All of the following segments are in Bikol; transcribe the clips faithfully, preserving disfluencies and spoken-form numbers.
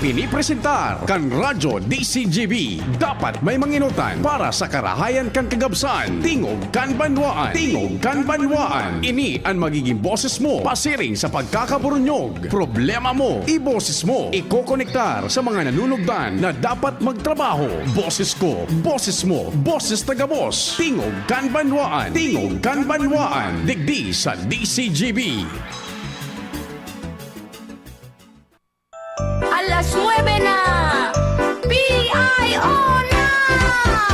Pinipresentar kan Radyo D C G B. Dapat may manginotan para sa karahayan kan kagabsan. Tingog kan Banwaan. Tingog kan Banwaan. Ini an magiging boses mo pasiring sa pagkakaburunyog. Problema mo, iboses mo. Ikokonektar sa mga nanunugdan na dapat magtrabaho. Boses ko, boses mo, boses ta gabos. Tingog kan Banwaan. Tingog kan Banwaan. Digdi sa D C G B. Alas nuebe na! P I O na!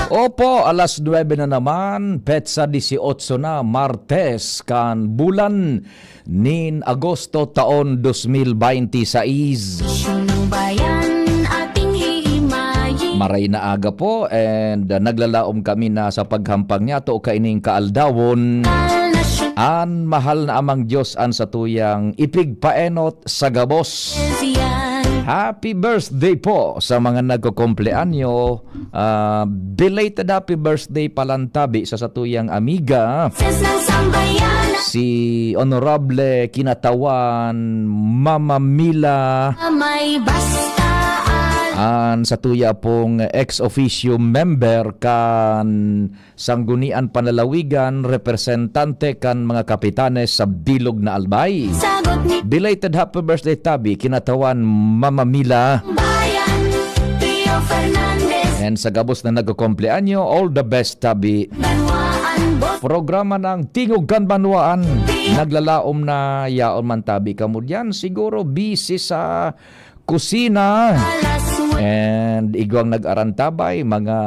Opo, alas nuebe na naman, petsa dieciocho na, Martes, kan bulan nin Agosto, taon dos mil baynte sais. Isyu ng bayan, ating hihimayin. Maray na aga po, and, uh, naglalaom kami na sa paghampang niyato kaining kaaldawon. Kal na siya. An mahal na Amang Diyos an satuyang ipigpaenot sa gabos. Yan. Happy birthday po sa mga nagkukumpleanyo. Ah, belated happy birthday pa lang tabi sa satuyang amiga, Ses ng sambayanan. Si Honorable Kinatawan Mama Mila. May basta. An satuya pong ex officio member kan Sanggunian Panlalawigan, representante kan mga kapitanes sa bilog na Albay. Sagot ni Belated happy birthday, tabi, Kinatawan Mama Mila. Bayan, Pio Fernandez. And sa gabos na nagkukumpleanyo, all the best, tabi. Banwaan, boss. Programa ng Tingog kan Banwaan. Naglalaom na yaon man, tabi, kamo diyan. Siguro busy sa kusina. And igwang nag-arantabay, mga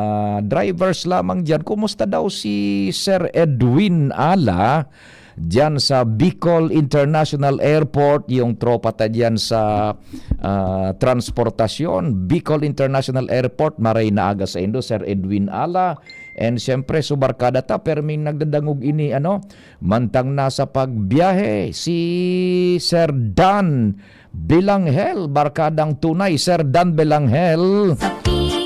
drivers lamang diyan. Kumusta daw si Sir Edwin Ala diyan sa Bicol International Airport, yung tropa ta diyan sa, ah, transportasyon? Bicol International Airport, maray na aga saindo, Sir Edwin Ala. And siyempre, su barkada ta, perming nagdadangog ini, ano, mantang nasa pagbiyahe, si Sir Dan Belanghel, barkadang tunay, Sir Dan Belanghel.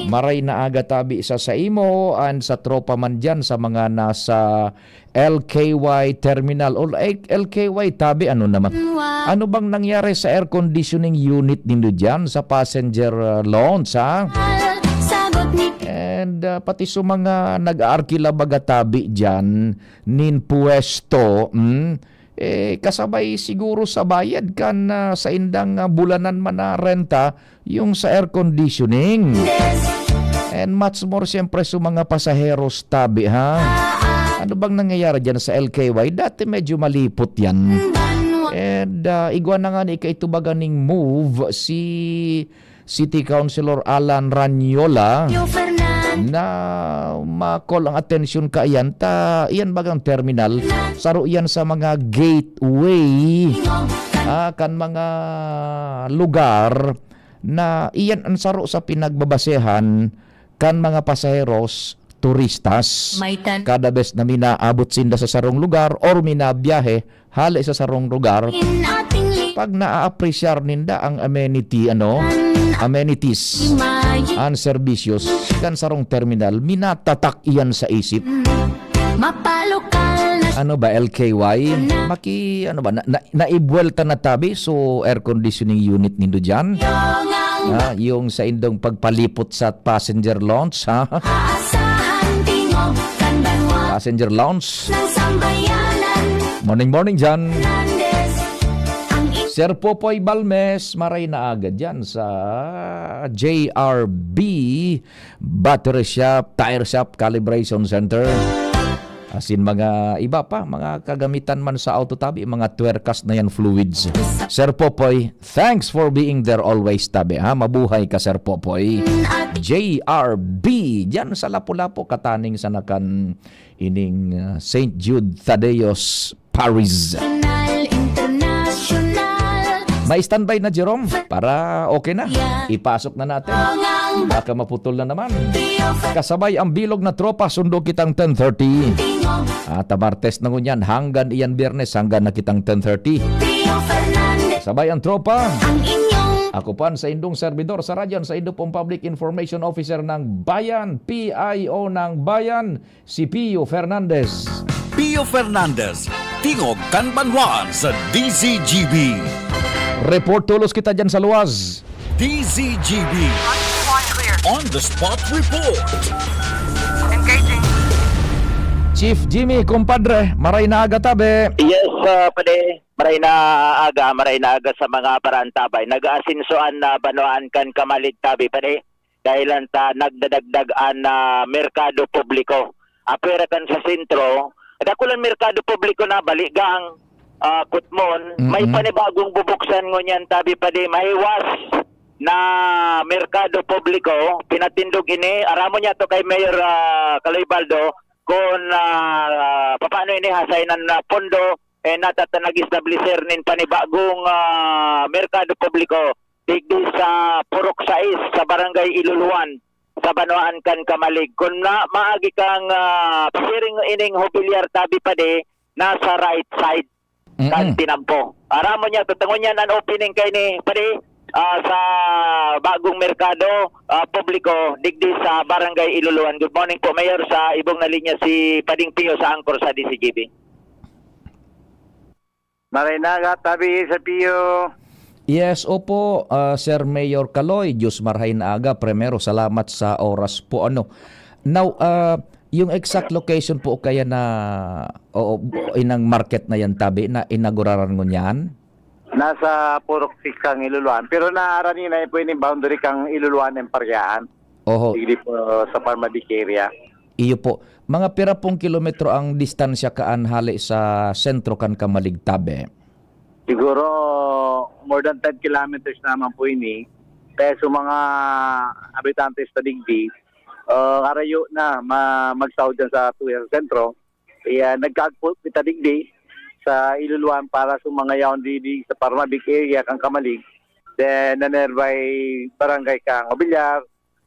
Maray na aga tabi sa saimo and sa tropa man diyan sa mga nasa L K Y terminal. Or, eh, L K Y tabi, ano naman? Ano bang nangyari sa air conditioning unit nindo diyan sa passenger, uh, lounge, ha? Sagot ni And, uh, pati sa mga nag-aarkila baga tabi diyan nin puwesto, hmm? Eh, kasabay siguro sa bayad kan, ah, saindang, ah, bulanan man na renta, yung sa air conditioning. And much more, siyempre, sa mga pasaheros tabi, ha? Ano bang nangyayari diyan sa L K Y? Dati medyo malipot yan. And, ah, igwa na nga ni kaitubagan ning move si City Councilor Alan Ranyola Yo, Fernan. Na ma-call ang atensyon kaiyan ta iyan bagang terminal, saro iyan sa mga gateway, ah, kan mga lugar na iyan ang saro sa pinagbabasehan kan mga pasaheros, turistas. May tan- Kada bes na minaabot sinda sa sarong lugar or minabiyahe hale sa sarong lugar, In ating li- pag naaapresyar ninda ang amenity, ano, An- amenities, Imagine. An servisyos kan sarong terminal, minatatak iyan sa isip. Mapalokal na Ano ba, L K Y? Maki-, ano ba, na, na, naibuwelta na tabi, so air conditioning unit nindo diyan? Yung ang Ah, yung sa indong pagpalipot sa passenger lounge, ha? Aasahan tingog kan banwa Passenger lounge. Ng sambayanan. Morning, morning, Jan. Fernandez. Ang i- Sir Popoy Balmes, maray na aga dyan sa J R B Battery Shop, Tire Shop, Calibration Center. Asin mga iba pa, mga kagamitan man sa auto tabi, mga twerkas na yan, fluids. Sir Popoy, thanks for being there always, tabi, ha? Mabuhay ka, Sir Popoy. J R B, dyan sa Lapu-Lapu, kataning sa nakan ining, ah, Saint Jude Thaddeus Paris. International, international. May standby na, Jerome, para okay na. Yeah. Ipasok na natin. Ang Baka maputol na naman. Kasabay ang bilog na tropa, sundo kitang ten thirty. At Martes na ngunyan, hanggang iyan Biyernes, hanggang na kitang ten thirty. Sabay ang tropa. Ang inyong Ako po ang sa indong servidor sa radyo, sa indo pong Public Information Officer ng Bayan, P I O ng Bayan, si Pio Fernandez. Pio Fernandez, tingog kan banwaan sa D Z G B. Report tulos kita dyan sa luwas. D Z G B On the Spot Report. Engaging. Chief Jimmy, kumpadre, maray na aga tabi. Yes, ah, pade. Maray na aga, maray na aga sa mga paraantabay. Nag-aasinso an ah, banwaan kan Kamalig tabi, pade. Dahilan ta nagdadagdag an ah, merkado publiko. Apwera kan sa sentro, dakulan merkado publiko na baligang ah, Kutmon. May Mm-mm. Panibagong bubuksan ngunyan tabi, pade, mahiwas na merkado publiko. Pinatindog ini, aramo niya to kay Mayor ah, Kaloy Baldo, kung ah, paano ini hasay ng ah, pondo, eh, natata nag-establisher nin panibagong ah, merkado publiko digdi sa Purok sais sa Barangay Iluluan sa Banwaan kan Kamalig. Kung na, maagi kang ah, sharing ining hobilyar tabi, pade, nasa right side kan Mm-mm. tinampo. Aramo niya, tutungon niyan an opening kay ni pade ah, sa bagong merkado ah, publiko digdi sa Barangay Iluluan. Good morning po, Mayor, sa ibong na linya si Pading Pio sa Angkor sa D Z G B. Maray na aga tabi sa Pio. Yes, opo, ah, Sir Mayor Kaloy, Diyos marhay na aga. Primero, salamat sa oras po. Ano? Now, ah, yung exact location po kaya na, oo, inang market na yan tabi na inaguraran ngunyan? Nasa Purok six ang Iluluan. Pero naarani na po yung boundary kang Iluluan and Pariaan. Oho, Hindi po sa Parmabic area. iyo po. Mga pira pong kilometro ang distansya kaan hale sa sentro kan Kamalig tabi? Siguro more than ten kilometers naman po ini. Kaya sa mga habitantes na digdi, uh, karayo na ma- magsaod dyan sa tuya sa sentro. Kaya nagkaagpo kita digdi sa Iluluan para sa mga yaon digdi sa Parmabic area kang Kamalig. Then, na nearby barangay kang Obillar,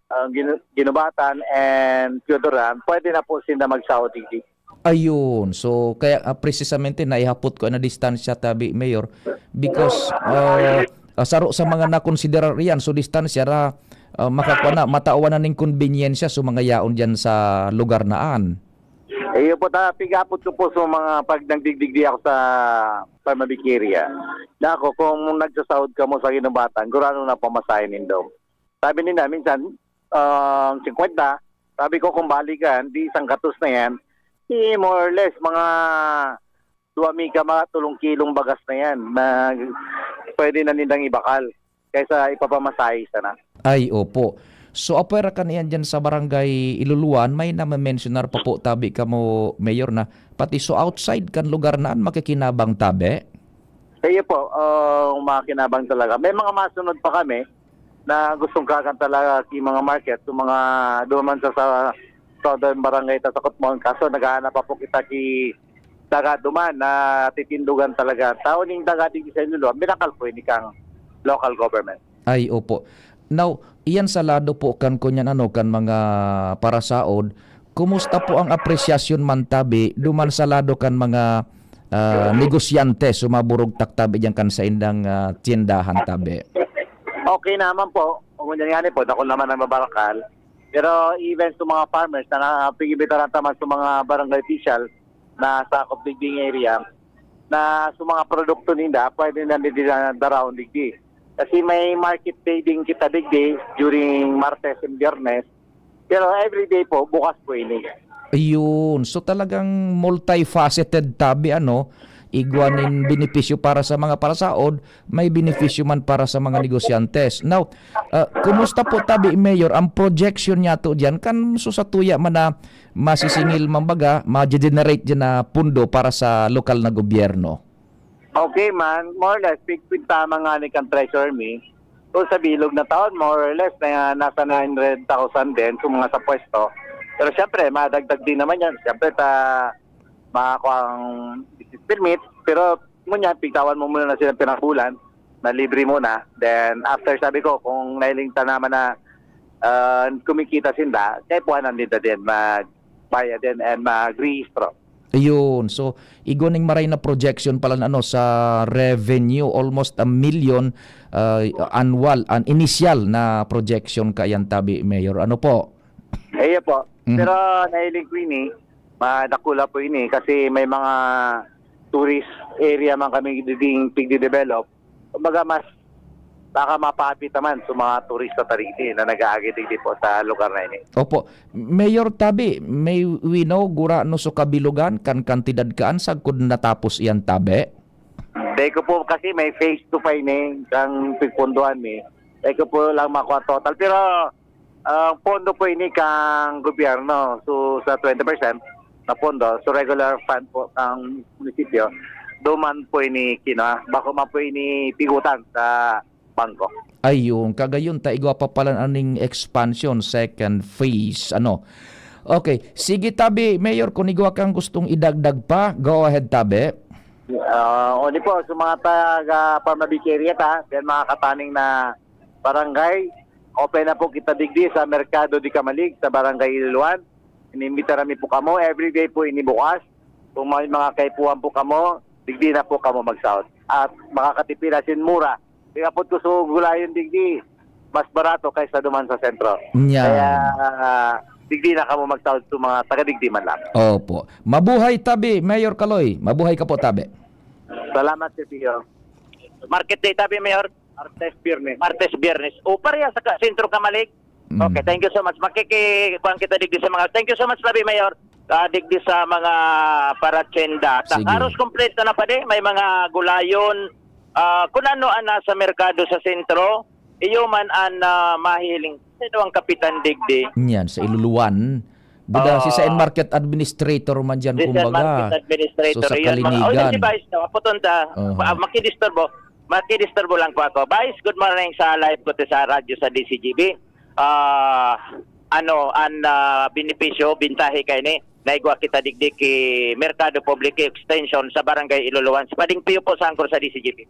ang Ginu- Ginubatan and Teodoran, pwede na po sila magsaod digdi. Ayun. So, kaya ah, precisamente naihapot ko na distansya tabi, Mayor, because ah, ah, saro sa mga nakonsiderar iyan, so distansya ra ah, makakuha na, matawan na ning konbinyensya sa mga yaon dyan sa lugar na an. Iyo po, ta, pigapot ko po sa mga pag nagdigdigdi ako sa Parmabic area. Na ako, kung nagsasaod ka mo sa Ginubatan, gurano na pamasahe nindo. Sabi nila, minsan, ang fifty. Sabi ko, kung balikan, di isang gatos na yan, di more or less, mga duwa mi ka, mga tulong kilong bagas na yan na pwede na nilang ibakal kaysa ipapamasahe sana. Ay, opo. So, apwera kan iyan dyan sa barangay Iluluan, may namamensionar pa po tabi kamo, Mayor, na pati so outside kan lugar na an makikinabang tabi? Kaya po, uh, makinabang talaga. May mga masunod pa kami na gustong kakan talaga ki mga market, yung mga duman sa, sa southern barangay ta sa Kutmon. Kaso naghahanap pa po kita ki taga duman na titindugan talaga. Tao ning taga digdi sa Iloilo, minakal po ini kang local government. Ay, opo. Now, iyan sa lado po kan kunyan ano, kan mga parasaod, kumusta po ang apresyasyon man tabi duman sa lado kan mga ah, negosyante sumaburog taktabi diyan kan saindang ah, tiendahan tabi? Okay naman po. Kung ganyan nga po, ako naman ang mabarakal. Pero even sa mga farmers na napigibitar ang taman sa mga barangay official na sakop digding area, na sa mga produkto ninda, pwede na nila daraon digdi. Kasi may market day din kita digdi during Martes and Biyernes. Pero everyday po, bukas po ini. Ayun. So talagang multifaceted tabi ano, igwa nin benepisyo para sa mga parasaod, may benepisyo man para sa mga negosyante. Now, ah, kumusta po tabi, Mayor, ang projection niyato diyan? Kan so sa tuya man na masisingil man baga, ma-generate diyan na pundo para sa lokal na gobyerno? Okay man, more or less, pigpig tama nga ni kan treasurer mi. Kung sa bilog na taon, more or less, na nasa nine hundred thousand din sa mga sa pwesto. Pero siyempre, madagdag din naman yan. Siyempre, ta, makakuha ang business permit. Pero, ngunyan, pigtawan mo muna na silang pinangbulan na libre muna. Then, after, sabi ko, kung nailing ta naman na ah, kumikita sinda, kaya puhanan ninda din magbayad din and magrehistro. Ayun. So, igwa ning maray na projection pala ano sa revenue, almost a million ah, annual, an initial na projection kayan tabi, Mayor. Ano po? Iyo po. Mhm. Pero nahiling ko ini, madakula po ini kasi may mga tourist area man kami diding pigde-develop. Kumbaga mas baka mapapita man sa mga turista ta digdi na nag-aagi digdi po sa lugar na ini. Opo. Mayor Tabi, may we know gurano so kabilogan kan kantidad kaan sagkod natapos iyan tabi? Dai ko po kasi may phase two pa ini kang pigpondohan mi. Dai ko po lang makuha total. Pero ang pondo po ini kang gobyerno. So sa twenty percent na pondo, so regular fund po kang munisipyo, duman po ini kina, bako man po ini pigutan sa bangko. Ayun, kagayon ta igwa pa pala aning expansion, second phase, ano. Okay, sige tabi, Mayor, kung igwa kang gustong idagdag pa, go ahead tabi. Ah, oni po, sa mga taga Parmabig area ta, then mga kataning na barangay, open na po kita digdi sa Merkado di Kamalig, sa Barangay Iluluan. Inimbita nami po kamo, everyday po ini bukas. Kung may mga kaipuhan po kamo, digdi na po kamo mag-south. At makakatipid asin mura. Kaya po to sa gulayon digdi, mas barato kaysa duman sa sentro. Yan. Kaya ah, digdi na kamo mag-south sa mga taga digdi man lang. Opo. Mabuhay tabi, Mayor Kaloy. Mabuhay ka po tabi. Salamat, Sir Pio. Market day tabi, Mayor. Martes, Biyernes. Martes, Biyernes. O, pareha sa ka- Sentro Kamalig. Mm. Okay, thank you so much. Makiki-, kuwan kita digdi sa mga, thank you so much, tabi, Mayor. Ah, digdi sa mga paratsenda. Ta- Sige. Haros kompleto na pa di. May mga gulayon. Ah, kung ano ang nasa merkado sa sentro, iyo man ang ah, mahiling. Sino ang kapitan digdi? Yan, sa Iluluan. Buda, si Sain Market Administrator man dyan, This is kumbaga. Market Administrator. So, sa Iyon, mga, oh, Kalinigan. Si Vice, no? Apo, tonta, Oo. ah, makidisturbo. Makidisturbo lang po ako. Vice, good morning sa live ko sa radyo sa D C G B. Ah, ano, ang ah, benepisyo, bintahe kayo ni, naigwa kita digdi ki Merkado Public Extension sa Barangay Iluluan. Si Pading Pio po sa angkor sa D C G B.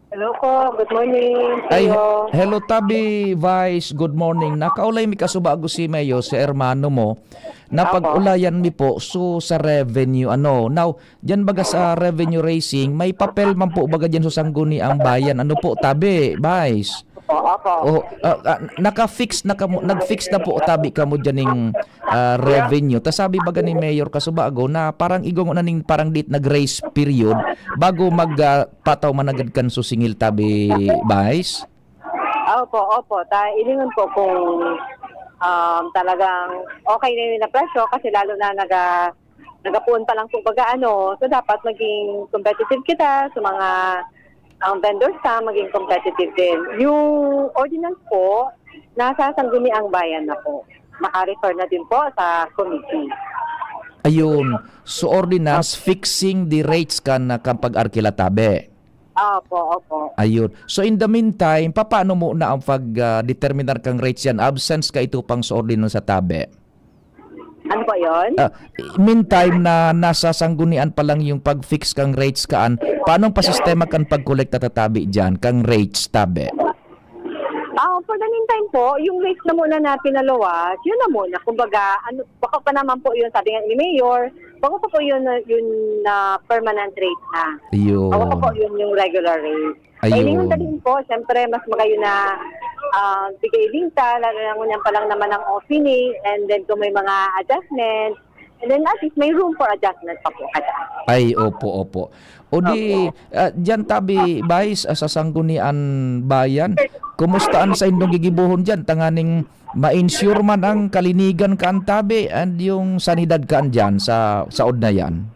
Hello po, good morning. Ay, Pio. Hello, Tabi Vice. Good morning. Nakaulay mi kasubago si Mayor, si hermano mo. Napag-ulayan mi po so sa revenue, ano. Now, diyan baga sa revenue raising, may papel man po baga diyan sa Sangguniang Bayan. Ano po, Tabi, Vice? Opo, opo. Oh, ah, ah, naka-fix na kamo, nag-fix na po, Tabi, kamo diyan ning ah, revenue. Ta sabi baga ni Mayor kasubago na parang igong na ning parang dit nag-grace period bago mag ah, pataw managad kan susingil, Tabi, Vice? Opo, opo. Ta ilingon po kung um, talagang okay na yung presyo kasi lalo na naga nagapuon pa lang po baga ano, so dapat maging competitive kita sa mga ang vendors ta maging competitive din. Yung ordinance po, nasa Sangguniang Bayan na po. Naka-refer na din po sa committee. Ayun. So ordinance fixing the rates kan kan pag-arkila, Tabi. Opo, opo. Ayun. So in the meantime, papaano mo na ang pag-determinar kang rates yan? Absence ka ito pang sa ordinance sa Tabi? Ano po yun? Ah, meantime na nasa sanggunian pa lang yung pag-fix kang rates kaan, paano ang pasistema kan pagkolekta ta Tabi diyan, kang rates, Tabi? Ah, for the meantime po, yung rates na muna na pinaluwas, yun na muna. Kumbaga, ano, baka pa naman po yun, sabi nga ni Mayor, baka pa po yun, na- yun na permanent rate na. Yun. Baka pa po yun yung regular rate. Ayun. Kailingon ta din po, siyempre, mas magayon na ah, bigay din ta, lalo na ngunyan pa lang naman ang opening, and then kung may mga adjustment, and then at least may room for adjustment pa po kada. Ay, opo, opo. O di, Opo. ah, diyan tabi, Vice, ah, sa Sanggunian Bayan, kumusta ang sa indong gigibuhon diyan? Tanganing ma-insure man ang kalinigan kaan tabi and yung sanidad kaan diyan sa saod na yan?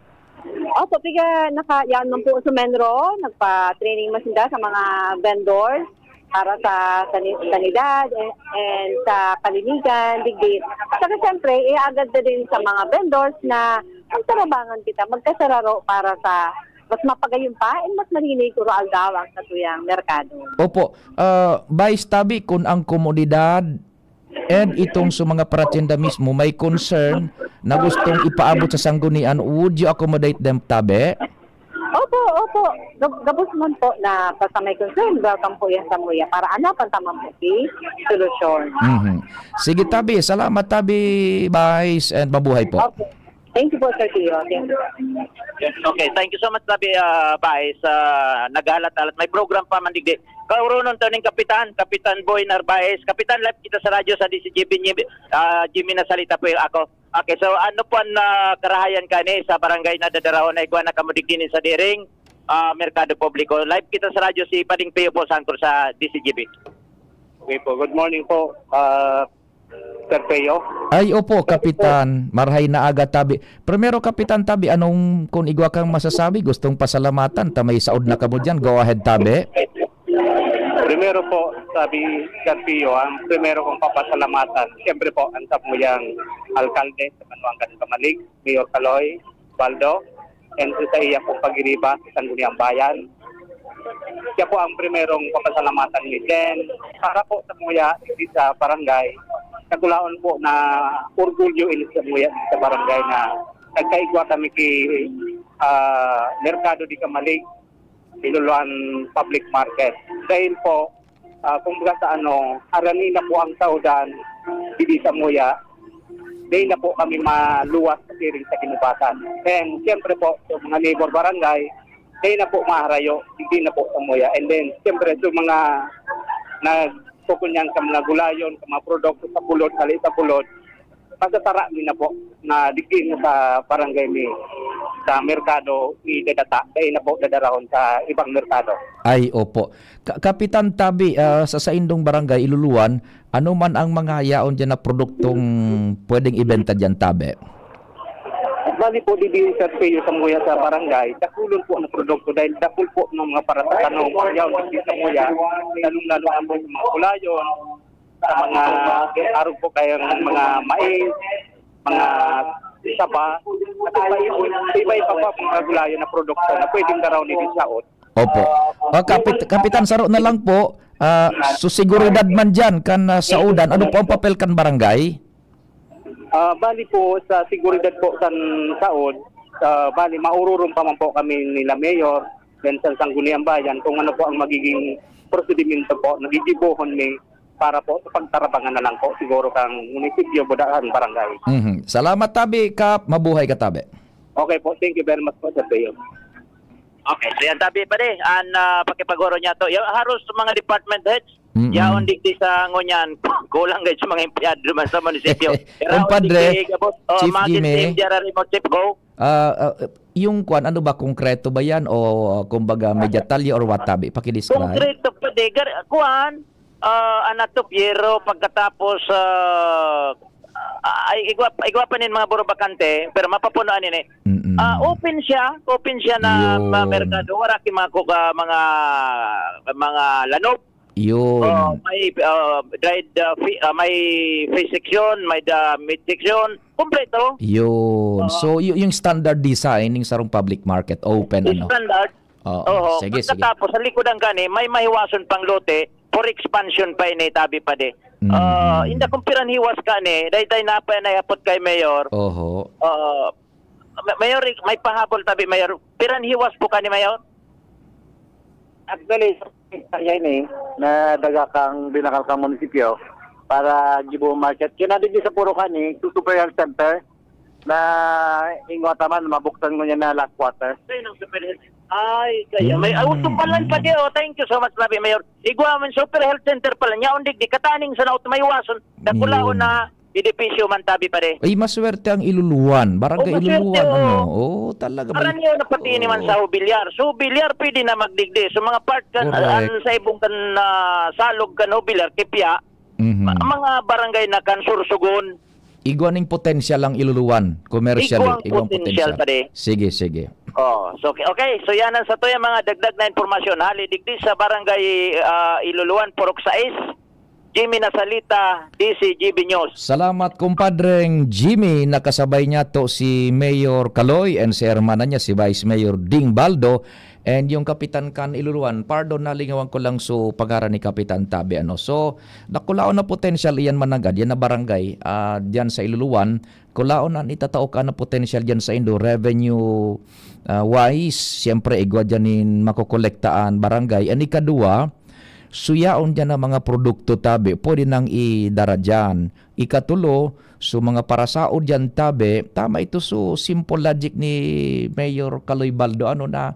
Opo, piga naka, yan man po sa Menro, nagpa-training man sinda sa mga vendors para sa sani- sanidad and, and sa kalinigan, digdi. Saka siyempre, iagad na din sa mga vendors na magtarabangan kita, magkasararo para sa mas mapagayon pa and mas malinig kuro aldaw ang satuyang merkado. Opo. Ah, Vice Tabi, kun ang komunidad and itong sa mga paratyenda mismo may concern na gustong ipaabot sa sanggunian, would you accommodate them, Tabi? Opo, opo. Gab- Gabos man po na basta may concern, welcome po yan sa muya para anapan ta man po si solusyon. Mhm. Sige, Tabi. Salamat, Tabi Vice, and mabuhay po. Opo. Thank you po, Sir Tio. Thank you. Okay, thank you so much, Tabi, ah, Vice. Ah, naghalat-halat. May program pa man digdi. Kauronon to ning Kapitan, Kapitan Boy Narvaez. Kapitan, live kita sa radyo sa D C G P. Jimmy, ah, Jimmy, nasalita po yung ako. Okay, so ano po ang ah, karahayan kani sa barangay na Dadarahon na igwa na kamo digdi ni sa Diring? ah, Merkado Publiko. Live kita sa radyo, si Pading Pio po, sa anchor sa D C G B. Okay po. Good morning po, ah, Sir Peo. Ay, opo, Kapitan. Marhay na aga, tabi. Primero, Kapitan, tabi, anong, kung igwa kang masasabi, gustong pasalamatan, ta may saod na kamo dyan. Go ahead, tabi. Primero po, sabi Sir Pio, ang primero kong papasalamatan, siyempre po, ang samuyang alkalde sa Banwang kan Kamalig, Mayor Kaloy Baldo, and sa iya pong pagiriba sa Sangguniang Bayan. Siya po ang primerong papasalamatan ni. Then, para po sa muya, di sa barangay, nagkulaon po na orgulyo ini sa muya sa barangay na nagkaigwa kami ki ah, Merkado di Kamalig, Iluluan Public Market. Dahil po, ah, kumbaga sa ano, harani na po ang saudan, hindi sa muya, dahil na po kami maluwas sa siring sa kinubatan. And siyempre po, sa mga neighbor barangay, dahil na po maharayo, hindi na po sa muya. And then, siyempre, sa mga nagkukunyan sa mga gulayon, sa mga produkto sa bulod, hali sa bulod, matatara mi na po na digdi na sa barangay mi sa merkado idadata, dai na po dadarahon sa ibang merkado. Ay, opo. Ka- Kapitan Tabi, ah, sa saindong barangay, Iluluan, ano man ang mga yaon dyan na produktong pwedeng ibenta dyan, Tabi? Bali po, di din sa Peo sa Muya sa barangay, dakulon po ang produkto dahil dakul po ng mga para sa tanong, yaon digdi sa Muya, lalong-lalo na po sa mga kulayon, sa mga arog po kayang mga mais, mga saba, at iba-iba, iba-iba pa mga gulayan na produkto na pwedeng daraw ni Saot. Opo. Ah, Kapit- Kapitan, saro na lang po. Ah, so, seguridad man dyan kan ah, saudan, ano po ang papel kan barangay? Ah, bali po, sa seguridad po kan Saot, ah, bali, maururong pa man po kami nila Mayor, then sa Sangguniang Bayan, kung ano po ang magiging prosedimento po, nagigibohon mi para po sa pagtarabangan na lang po siguro kang munisipyo, budahan, barangay. Mhm. Salamat, Tabi, Kap. Mabuhay ka, Tabi. Okay po, thank you very much po, Sir Peo. Okay, so yan, Tabi, pare, an ah, pakipagoro niya to. Yung haros mga department heads, Mm-mm. yaon digdi sa ngunyan, kulang guys sa mga empleyado naman sa munisipyo. Compadre, Digdi, gabos, oh, Chief mga Jimmy. Team Diara Remote Chief, go. Ah, ah, yung kwan, ano ba, konkreto ba yan o kumbaga may detalye or what, Tabi? Pakidescribe. Konkreto pa, de. Gar, kuan, ah, Anato Piero, pagkatapos, ah, ay, igwa, igwa pa nin mga buro bakante, pero mapapunoan nini. Mm-mm. Ah, open siya, open siya na Yun. ma- merkado. Wala ki mga kuga, mga, mga lanop. Yun. Oh, may ah, dried ah, fi- ah, may fish section, may the meat section, kompleto. Yun. Oo. So, y- yung standard design ng sarong public market, open, ano? Standard. Oo. Oo. Sige, sige. Pagkatapos, sa likodan kani, may mahiwason pang lote for expansion pa ini, Tabi, pade. Mm. Ah, inda kung pirang hiwas kani, dayday na pa na hapot kay Mayor. Oho. Ah, Ma- Mayor, may pahabol, Tabi, Mayor. Pirang hiwas po kani, Mayor? Actually, kaya ini, na daga kang binakal kang munisipyo para gibo market. Kaya nadigdi sa puro kani, sa Super Health Center, na ingwa taman, mabuksan ko niya na last quarter. Ay, kaya may Mm. auto pa lang pa di, oh. Thank you so much, Tabi, Mayor. Igwa man Super Health Center pala. Nyaon digdi, kataning sa naot may wason. Dakulaon Yun. na edipisyo man, Tabi, pare. Ay, maswerte ang Iluluan. Barangay Oh, maswerte, Iluluan, oh. ano? Oo, talaga. Aran niyo na pati ni man sa Hobilyar. So, Hobilyar, pwede na magdigdi. So, mga part kan, Correct. an, sa ibong kan, ah, salog kan Hobilyar, Kipya, Mhm. ma- mga barangay na kan Sursugon. Igwa ning potensyal ang Iluluan, commercially. Igwang Igwang potensyal, potensyal. Pare. Sige, sige. Oh, so, okay. Okay, so yan ang sa to yung mga dagdag na impormasyon. Hali digdi sa barangay ah, Iluluan, Purok sais, Jimmy Nasalita, D C G B News. Salamat, kumpadreng Jimmy. Nakasabay niya to si Mayor Kaloy and si hermana niya, si Vice Mayor Ding Baldo. And yung Kapitan kan Iluluan, pardon, nalingawan ko lang so pangaran ni Kapitan Tabi, ano. So, nakulaon na potensyal iyan mananggad, yan na barangay, ah, diyan sa Iluluan. Kulaon na itatao ka na potensyal diyan sa indo, revenue, ah, wise, siyempre, igwa diyan nin makokolektaan barangay. And ikaduwa, suyaon diyan ang mga produkto, Tabi, pwede nang idara diyan. Ikatulo, so mga parasaod diyan, Tabi, tama ito, so simple logic ni Mayor Kaloy Baldo, ano na,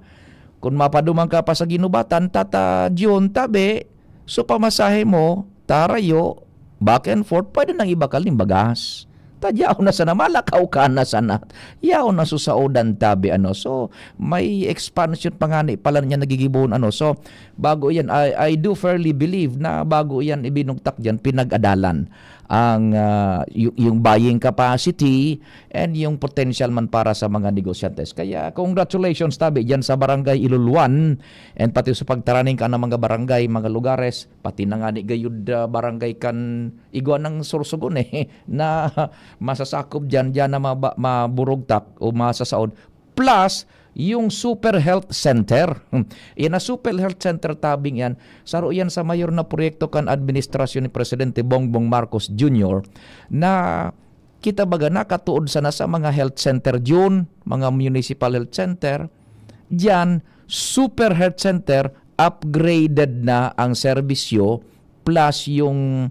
kung mapaduman ka pa sa Ginubatan, Tata John, Tabi, so pamasahe mo, tarayo, back and forth, pwede nang ibakal ning bagas. Ta yaon na sana, malakaw ka na sana. Yaon na susaodan tabi, ano. So, may expansion pa ngani pala niya nagigibohon, ano. So, bago yan, I, I do fairly believe na bago yan ibinugtak diyan, pinag-adalan ang, ah, yu-, yung buying capacity and yung potential man para sa mga negosyantes. Kaya, congratulations tabi diyan sa Barangay Iluluan and pati sa pagtaraning ka ng mga barangay, mga lugares, pati na ngani gayud, ah, barangay kan igwa ng Sorsogon, eh, na masasakop diyan, diyan na maba-, maburugtak o masasaod. Plus, yung Super Health Center. Yan na Super Health Center tabing yan. Saro yan sa mayor na proyekto kan administrasyon ni Presidente Bongbong Marcos Junior na kita baga nakatuod sana sa mga health center diyon, mga municipal health center. Diyan, Super Health Center, upgraded na ang serbisyo plus yung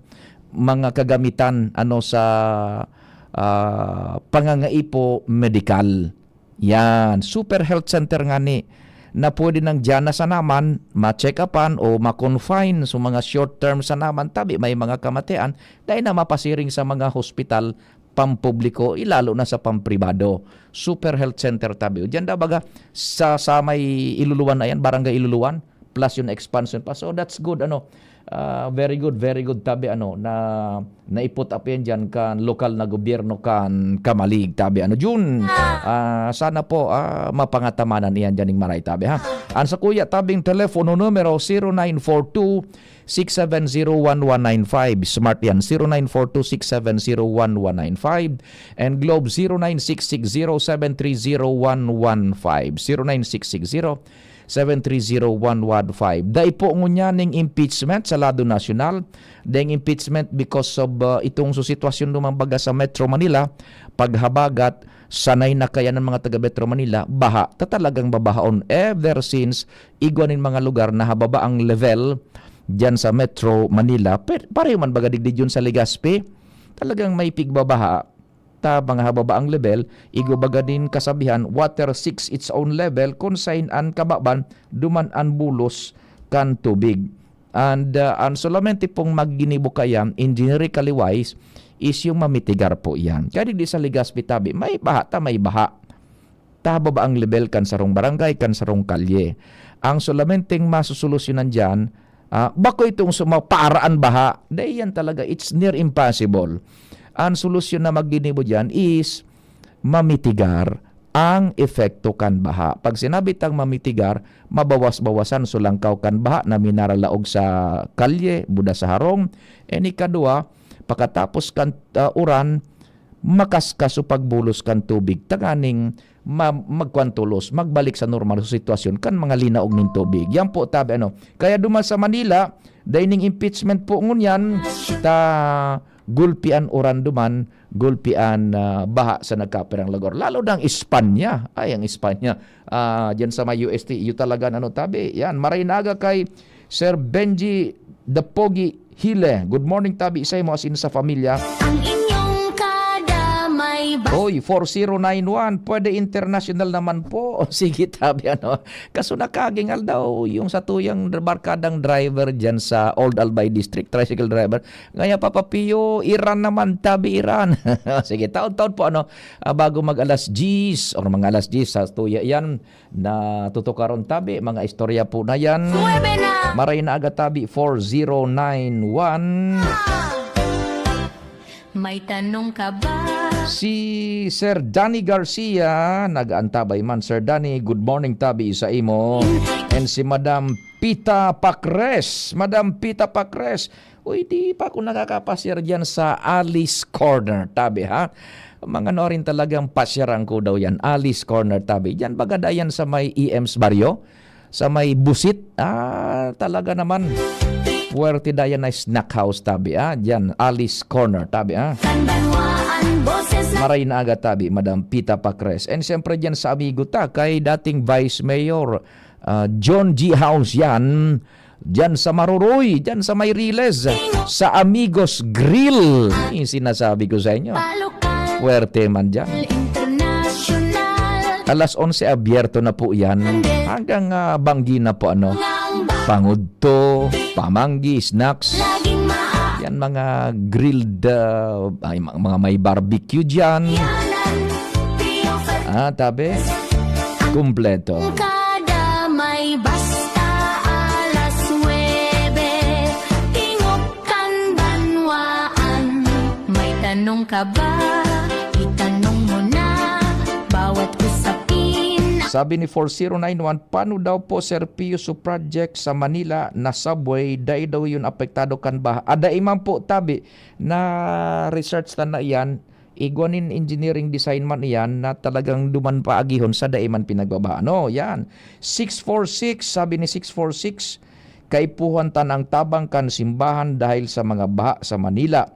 mga kagamitan, ano, sa, ah, pangangaipo medikal. Yan, Super Health Center ngani na pwede nang diyan na sanaman, ma-check-upan o ma-confine sa mga short term sanaman, tabi may mga kamatian, dahil na mapasiring sa mga hospital pampubliko, ilalo na sa pampribado. Super Health Center tabi. O diyan daw baga sa, sa may Iluluan na yan, Barangay Iluluan, plus yung expansion pa. So that's good, ano. Ah, very good, very good tabi, ano, na naiput up yan dyan kan lokal na gobyerno kan Camalig tabi, ano, Jun. Ah, sana po, ah, mapangatamanan iyan dyan ning maray tabi, ha. Ang sa kuya tabing telepono numero zero nine four two, six seven zero one one nine five. Smart yan, zero nine four two six seven zero one one nine five. And Globe, zero nine six six zero seven three zero one one five. Zero nine six six zero seven three zero one one five. Dai po ngunyan ning impeachment sa lado nasyonal. Daing impeachment because of, uh, itong su sitwasyon duman baga sa Metro Manila, paghabagat, sanay na kaya ng mga taga Metro Manila, baha. Ta talagang babahaon ever since igwa nin mga lugar na hababa ang level diyan sa Metro Manila. Pe-, pareho man baga digdi yun sa Legazpi. Talagang may pigbabaha. Ta mga hababa ang level, igwa baga nin kasabihan, water seeks its own level, kun sain an kababan, duman an bulos kan tubig. And, uh, ang solamente pong maginibo kaya, engineerically wise, is yung mamitigar po yan. Kaya digdi sa Legazpi tabi, may baha ta, may baha. Ta hababa ang level kan sarong barangay, kan sarong kalye. Ang solamenteng masusolusyonan diyan, ah, bako itong suma-, paaraan baha. Dai yan talaga, it's near impossible. Ang solusyon na maginibo diyan is mamitigar ang epekto kan baha. Pag sinabi tang mamitigar, mabawas-bawasan so langkaw kan baha na minaralaog sa kalye, buda sa harong. And ikadua, pakatapos kan, ah, uran, makaskas o pagbulos kan tubig tanganing ma-, magkuan tolos, magbalik sa normal sa sitwasyon kan mga linaog nin tubig. Yan po, tabi, ano. Kaya duman sa Manila, dai ning impeachment po ngunyan, ta gulpian uran duman, gulpian, ah, baha sa nagkapirang lugar. Lalo na ang Espanya. Ay, ang Espanya. Ah, diyan sa may U S T, iyo talaga, ano, tabi. Yan, maray na aga kay Sir Benji the Pogi Hile. Good morning, tabi, sa imo asin sa pamilya. Ang inyong kadamay ba- Oy, four zero nine one, pwede international naman po. O, sige, tabi, ano. Kaso nakaging aldaw, yung sa tuyang barkadang driver dyan sa Old Albay District, tricycle driver, ngaya papapiyo, Iran naman, tabi, Iran. Sige, taon-taon po, ano, ah, bago mag alas diyes or mga alas diyes sa tuya yan, na tutukaron tabi, mga istorya po na yan. Nuebe na! Maray na aga tabi, four zero nine one. May tanong ka ba? Si Sir Danny Garcia, nag-aantabay man. Sir Danny, good morning tabi sa imo. And si Madam Pita Pacres. Madam Pita Pacres, uy, di pa ako nakakapasyar diyan sa Alice Corner, tabi, ha? Mga ano rin talagang pasyaran ko daw yan, Alice Corner, tabi. Diyan baga dayan sa may E M's Barrio, sa may Busit. Ah, talaga naman. Puwerte dayan na snack house, tabi, ah. Diyan, Alice Corner, tabi, ah. Kanbanwaan, boses na Maray na aga, tabi, Madam Pita Pacres. And siyempre diyan sa amigo ta, kay dating Vice Mayor, ah, John G House yan. Diyan sa Maruroy, diyan sa may Riles, sa Amigos Grill. Yung sinasabi ko sa inyo. Puwerte man diyan. International. Alas onse, abierto na po yan. Hanggang, ah, banggi na po, ano. Pangudto, pamanggi, snacks. Laging maa- Ang mga grilled, ah, ay, ma-, mga may barbecue diyan. Ah, tabi. Kumpleto. Kada may basta alas nuebe, tingog kan banwaan. May tanong ka ba? Itanong mo na. Bawat usapin. Sabi ni four zero nine one, "Paano daw po, Sir Pio, su project sa Manila na subway, dai daw yun apektado kan baha?" Ah, dai man po, tabi. Na-research ta na iyan, igwa nin engineering design man iyan na talagang duman pa agihon sa dai man pinagbabaha. No, yan. Six four six, sabi ni six four six, "Kaipuhan ta na ang tabang kan simbahan dahil sa mga baha sa Manila.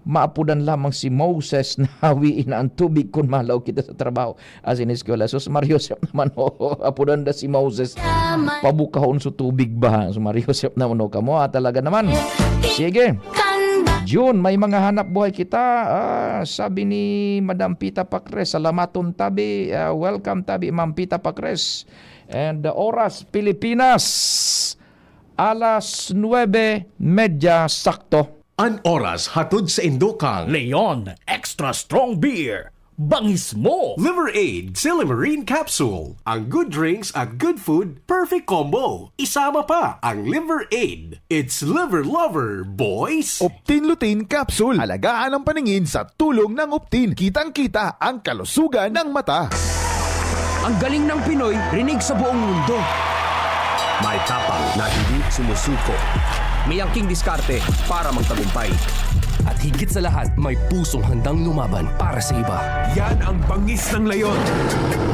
Maapodan lamang si Moses na hawiin na ang tubig kun malaog kita sa trabaho." Asin eskwela. Sus, Mario Joseph naman, oo, apodan da si Moses. Pabukahon su tubig ba? Sus, Mario Joseph naman, oh, kamo, ah, talaga naman. Sige. June, may mga hanap buhay kita. Ah, sabi ni Madam Pita Pacres, salamaton tabi. Ah, welcome tabi, Ma'am Pita Pacres. And, uh, oras, Pilipinas, alas nuebe medya sakto. An oras hatod sa indo kan Leon Extra Strong Beer. Bangis mo! Liver Aid, Silymarin Capsule. Ang good drinks at good food, perfect combo. Isama pa ang Liver Aid. It's Liver Lover, boys! Optin Lutein Capsule. Alagaan ang paningin sa tulong ng Optin. Kitang-kita ang kalusugan ng mata. Ang galing ng Pinoy, rinig sa buong mundo. May tapang na hindi sumusuko. May angking diskarte para magtagumpay. At higit sa lahat, may pusong handang lumaban para sa iba. Yan ang bangis ng Leon.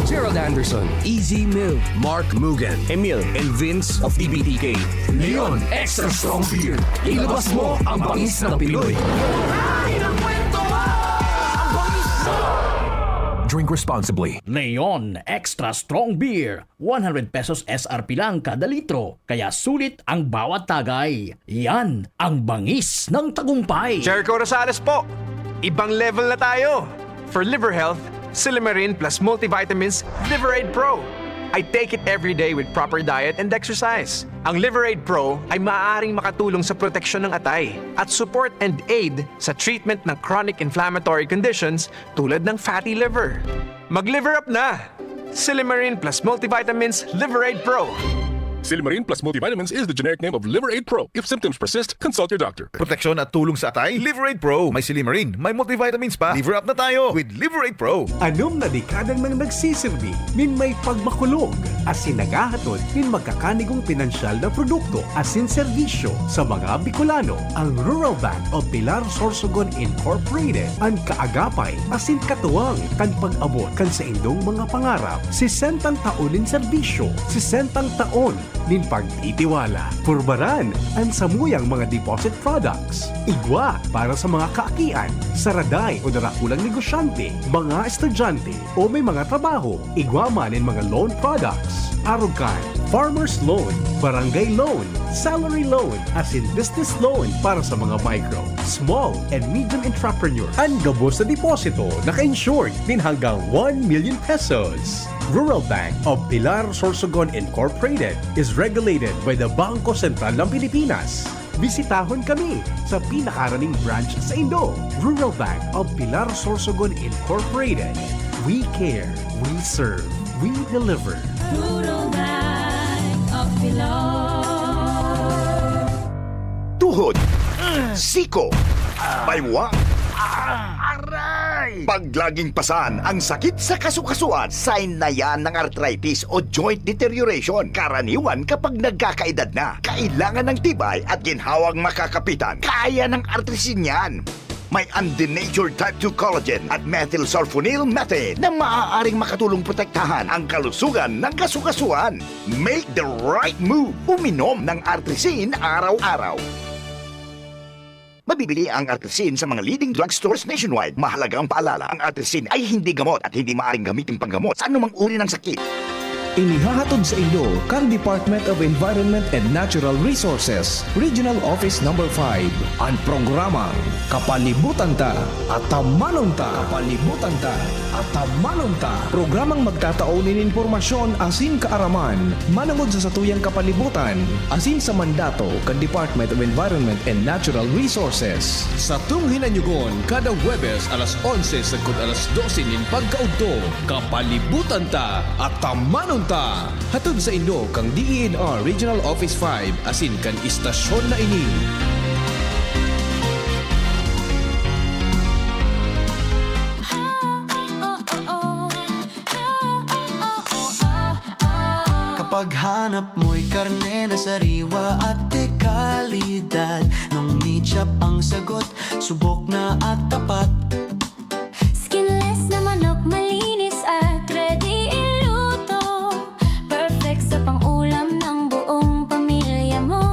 Gerald Anderson, Easy Mill, Mark Mugen, Emil, and Vince of T B T K. Leon Extra Strong Beer. Ilabas mo ang bangis ng Pinoy. Drink responsibly. Leon Extra Strong Beer. One hundred pesos S R P lang kada litro, kaya sulit ang bawat tagay. Yan ang bangis ng tagumpay. Jericho Rosales po! Ibang level na tayo! For liver health, Silymarin plus multivitamins, Liver Aid Pro. I take it every day with proper diet and exercise. Ang Liver Aid Pro ay maaaring makatulong sa proteksyon ng atay at support and aid sa treatment ng chronic inflammatory conditions tulad ng fatty liver. Mag-liver up na! Silymarin plus multivitamins, Liver Aid Pro. Silymarin plus multivitamins is the generic name of Liver Aid Pro. If symptoms persist, consult your doctor. Proteksyon at tulong sa atay, Liver Aid Pro. May silymarin, may multivitamins pa. Liver up na tayo with Liver Aid Pro. Anom na dekada nang nagsisirbi nin may pagmakulog asin naghahatod nin magkakanigong pinansyal na produkto asin serbisyo sa mga Bicolano. Ang Rural Bank of Pilar Sorsogon Incorporated, an kaagapay asin katuwang kan pag-abot kan saindong mga pangarap. Sesentang taon nin serbisyo, sesentang taon nin pagtitiwala. Purbaran an samuyang mga deposit products. Igwa para sa mga kaakian, saraday o darakulang negosyante, mga estudyante, o may mga trabaho. Igwa man nin mga loan products. Arog kan farmers loan, barangay loan, salary loan, asin business loan para sa mga micro, small, and medium entrepreneur. An gabos na deposito naka-insured nin hanggang one million pesos. Rural Bank of Pilar Sorsogon Incorporated is regulated by the Bangko Sentral ng Pilipinas. Bisitahon kami sa pinakaraning branch saindo. Rural Bank of Pilar Sorsogon Incorporated. We care, we serve, we deliver. Rural Bank of Pilar. Tuhod, siko, baywang, aray! Pag laging pasan ang sakit sa kasukasuan, sign na yan ng arthritis o joint deterioration. Karaniwan kapag nagkakaedad na, kailangan ng tibay at ginhawang makakapitan. Kaya ng Artrisin yan. May undenatured type two collagen at methylsulfonyl methane na maaaring makatulong protektahan ang kalusugan ng kasukasuan. Make the right move. Uminom ng Artrisin araw-araw. Mabibili ang Artrisin sa mga leading drugstores nationwide. Mahalagang paalala, ang Artrisin ay hindi gamot at hindi maaaring gamitin panggamot sa anumang uri ng sakit. Inihahatod sa inyo kan Department of Environment and Natural Resources, Regional Office Number five, an programang Kapalibutan Ta, Atamanon Ta. Kapalibutan Ta, Atamanon Ta. Programang magtatao nin impormasyon asin kaaraman manongod sa satuyang kapalibutan asin sa mandato kan Department of Environment and Natural Resources. Satong hinanyugon kada Huwebes alas onse sagkod alas dose nin pagkaudto. Kapalibutan Ta, Atamanon Ta! Hatod sa inyo kan D E N R Regional Office five asin kan istasyon na ini. Kapag hanap mo'y karne na sariwa at de kalidad, Nong Meat Shop ang sagot, subok na at tapat. Skinless na manok, malinis at ready iluto. Perfect sa pang-ulam ng buong pamilya mo.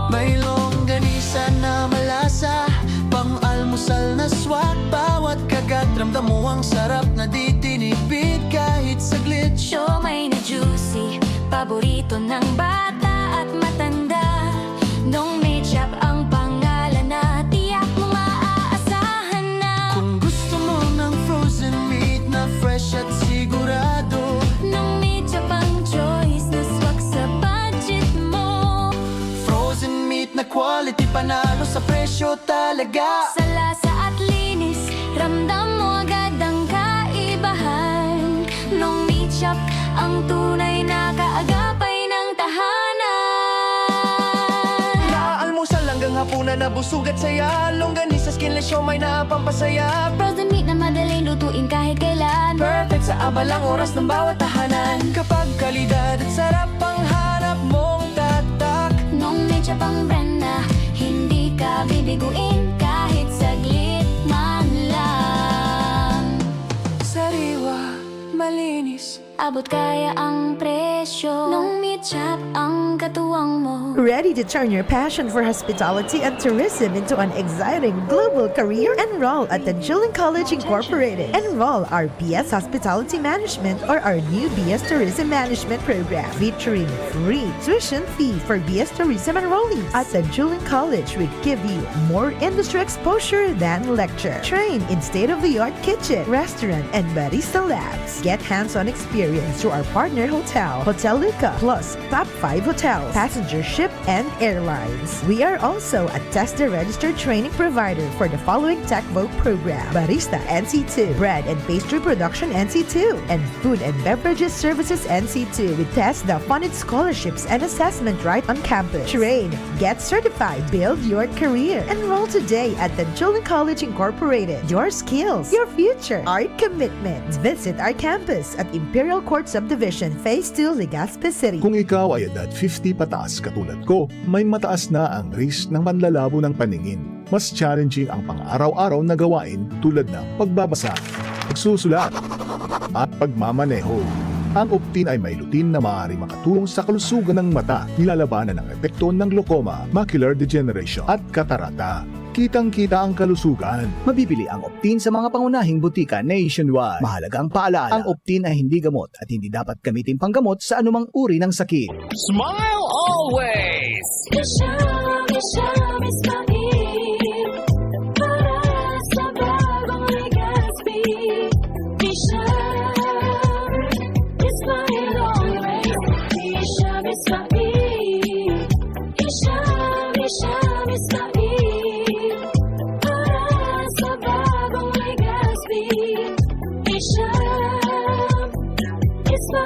May longganisa na malasa, pang-almusal na swak. Bawat kagat, ramdam mo ang sarap na di tinipid kahit saglit. Siomai na juicy, paborito ng bata at matanda. Nong Meat Shop ang pangalan na tiyak mong maaasahan na. Kung gusto mo ng frozen meat na fresh at sigurado, Nong Meat Shop ang choice na swak sa budget mo. Frozen meat na quality, panalo sa presyo talaga. Sa lasa at linis, ramdam mo agad ang kaibahan. Nong Meat Shop ang tunay na kaagapay ng tahanan. Mula almusal hanggang hapunan na busog at saya. Longganisa, skinless siomai na pampasaya. Frozen meat na madaling lutuin kahit kailan. Perfect sa abalang oras ng bawat tahanan. Kapag kalidad at sarap ang hanap mong tatak. Nong Meat Shop ang brand na hindi ka bibiguin kahit saglit man lang. Sariwa, malinis. Abot kaya ang presyo. Nong Meat Shop ang katuwang mo. Ready to turn your passion for hospitality and tourism into an exciting global career? Enroll at Tanjuling College Incorporated. Enroll our B S Hospitality Management or our new B S Tourism Management program, featuring free tuition fee for B S Tourism enrollees. At Tanjuling College, we give you more industry exposure than lecture. Train in state-of-the-art kitchen, restaurant, and barista labs. Get hands-on experience through our partner hotel, Hotel Luca, plus top five hotels, passenger ship, and airlines. We are also a TESDA registered training provider for the following TechVoc program: Barista N C two, Bread and Pastry Production N C two, and Food and Beverages Services N C two with TESDA funded scholarships and assessment right on campus. Train, get certified, build your career. Enroll today at Tanjuling College Incorporated. Your skills, your future, our commitment. Visit our campus at Imperial Court Subdivision, Phase two, Legazpi City. Kung ikaw ay edad fifty pataas katulad ko, may mataas na ang risk ng panlalabo ng paningin. Mas challenging ang pang-araw-araw na gawain tulad ng pagbabasa, pagsusulat, at pagmamaneho. Ang Optin ay may lutein na maaaring makatulong sa kalusugan ng mata, nilalabanan ang epekto ng glaucoma, macular degeneration, at katarata. Kitang-kita ang kalusugan. Mabibili ang Optin sa mga pangunahing butika nationwide. Mahalagang paalala, ang Optin ay hindi gamot at hindi dapat gamitin panggamot sa anumang uri ng sakit. Smile always! Isha, Isha, Isha, Isha, para sa bagong Legazpi. Isha, Isha, Isha, Isha, Isha, Isha, para sa bagong Legazpi. Isha, Isha,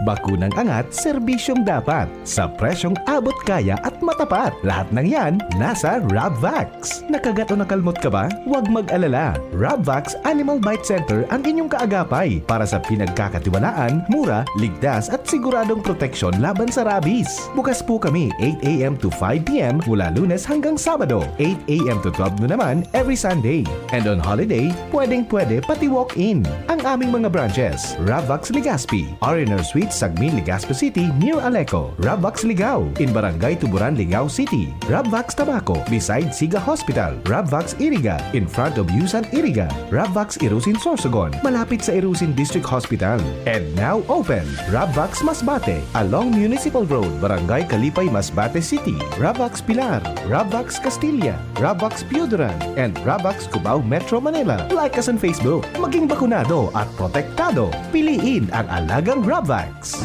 Bakunang angat, serbisyong dapat, sa presyong abot kaya at matapat. Lahat ng yan, nasa Rabvax. Nakagat o nakalmot ka ba? Huwag mag-alala. Rabvax Animal Bite Center ang inyong kaagapay para sa pinagkakatiwalaan, mura, ligtas at siguradong proteksyon laban sa rabies. Bukas po kami eight a.m. to five p.m. mula Lunes hanggang Sabado, eight a.m. to twelve noon naman every Sunday. And on holiday, pwedeng-pwede pati walk-in. Ang aming mga branches, Ravax Legazpi, R and R Suite Sagmin, Legazpi City, near Aleco. Rabvax Ligao, in Barangay Tuburan, Ligao City. Rabvax Tabaco, beside Siga Hospital. Rabvax Iriga, in front of Yusan Iriga. Rabvax Irusin, Sorsogon, malapit sa Irusin District Hospital. And now open, Rabvax Masbate, along Municipal Road, Barangay Kalipay, Masbate City. Rabvax Pilar, Rabvax Castilla, Rabvax Pioduran, and Rabvax Cubao, Metro Manila. Like us on Facebook. Maging bakunado at protektado. Piliin ang alagang Rabvax.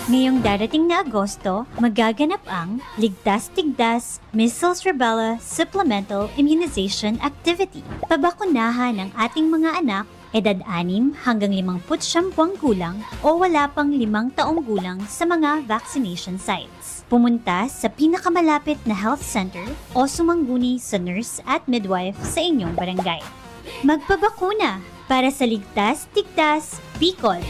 Ngayong darating na Agosto, magaganap ang Ligtas Tigdas Measles Rubella Supplemental Immunization Activity. Pabakunahan ang ating mga anak, edad anim hanggang limangput siyam buwang gulang o wala pang limang taong gulang sa mga vaccination sites. Pumunta sa pinakamalapit na health center o sumangguni sa nurse at midwife sa inyong barangay. Magpabakuna para sa ligtas, tigtas, Bicol.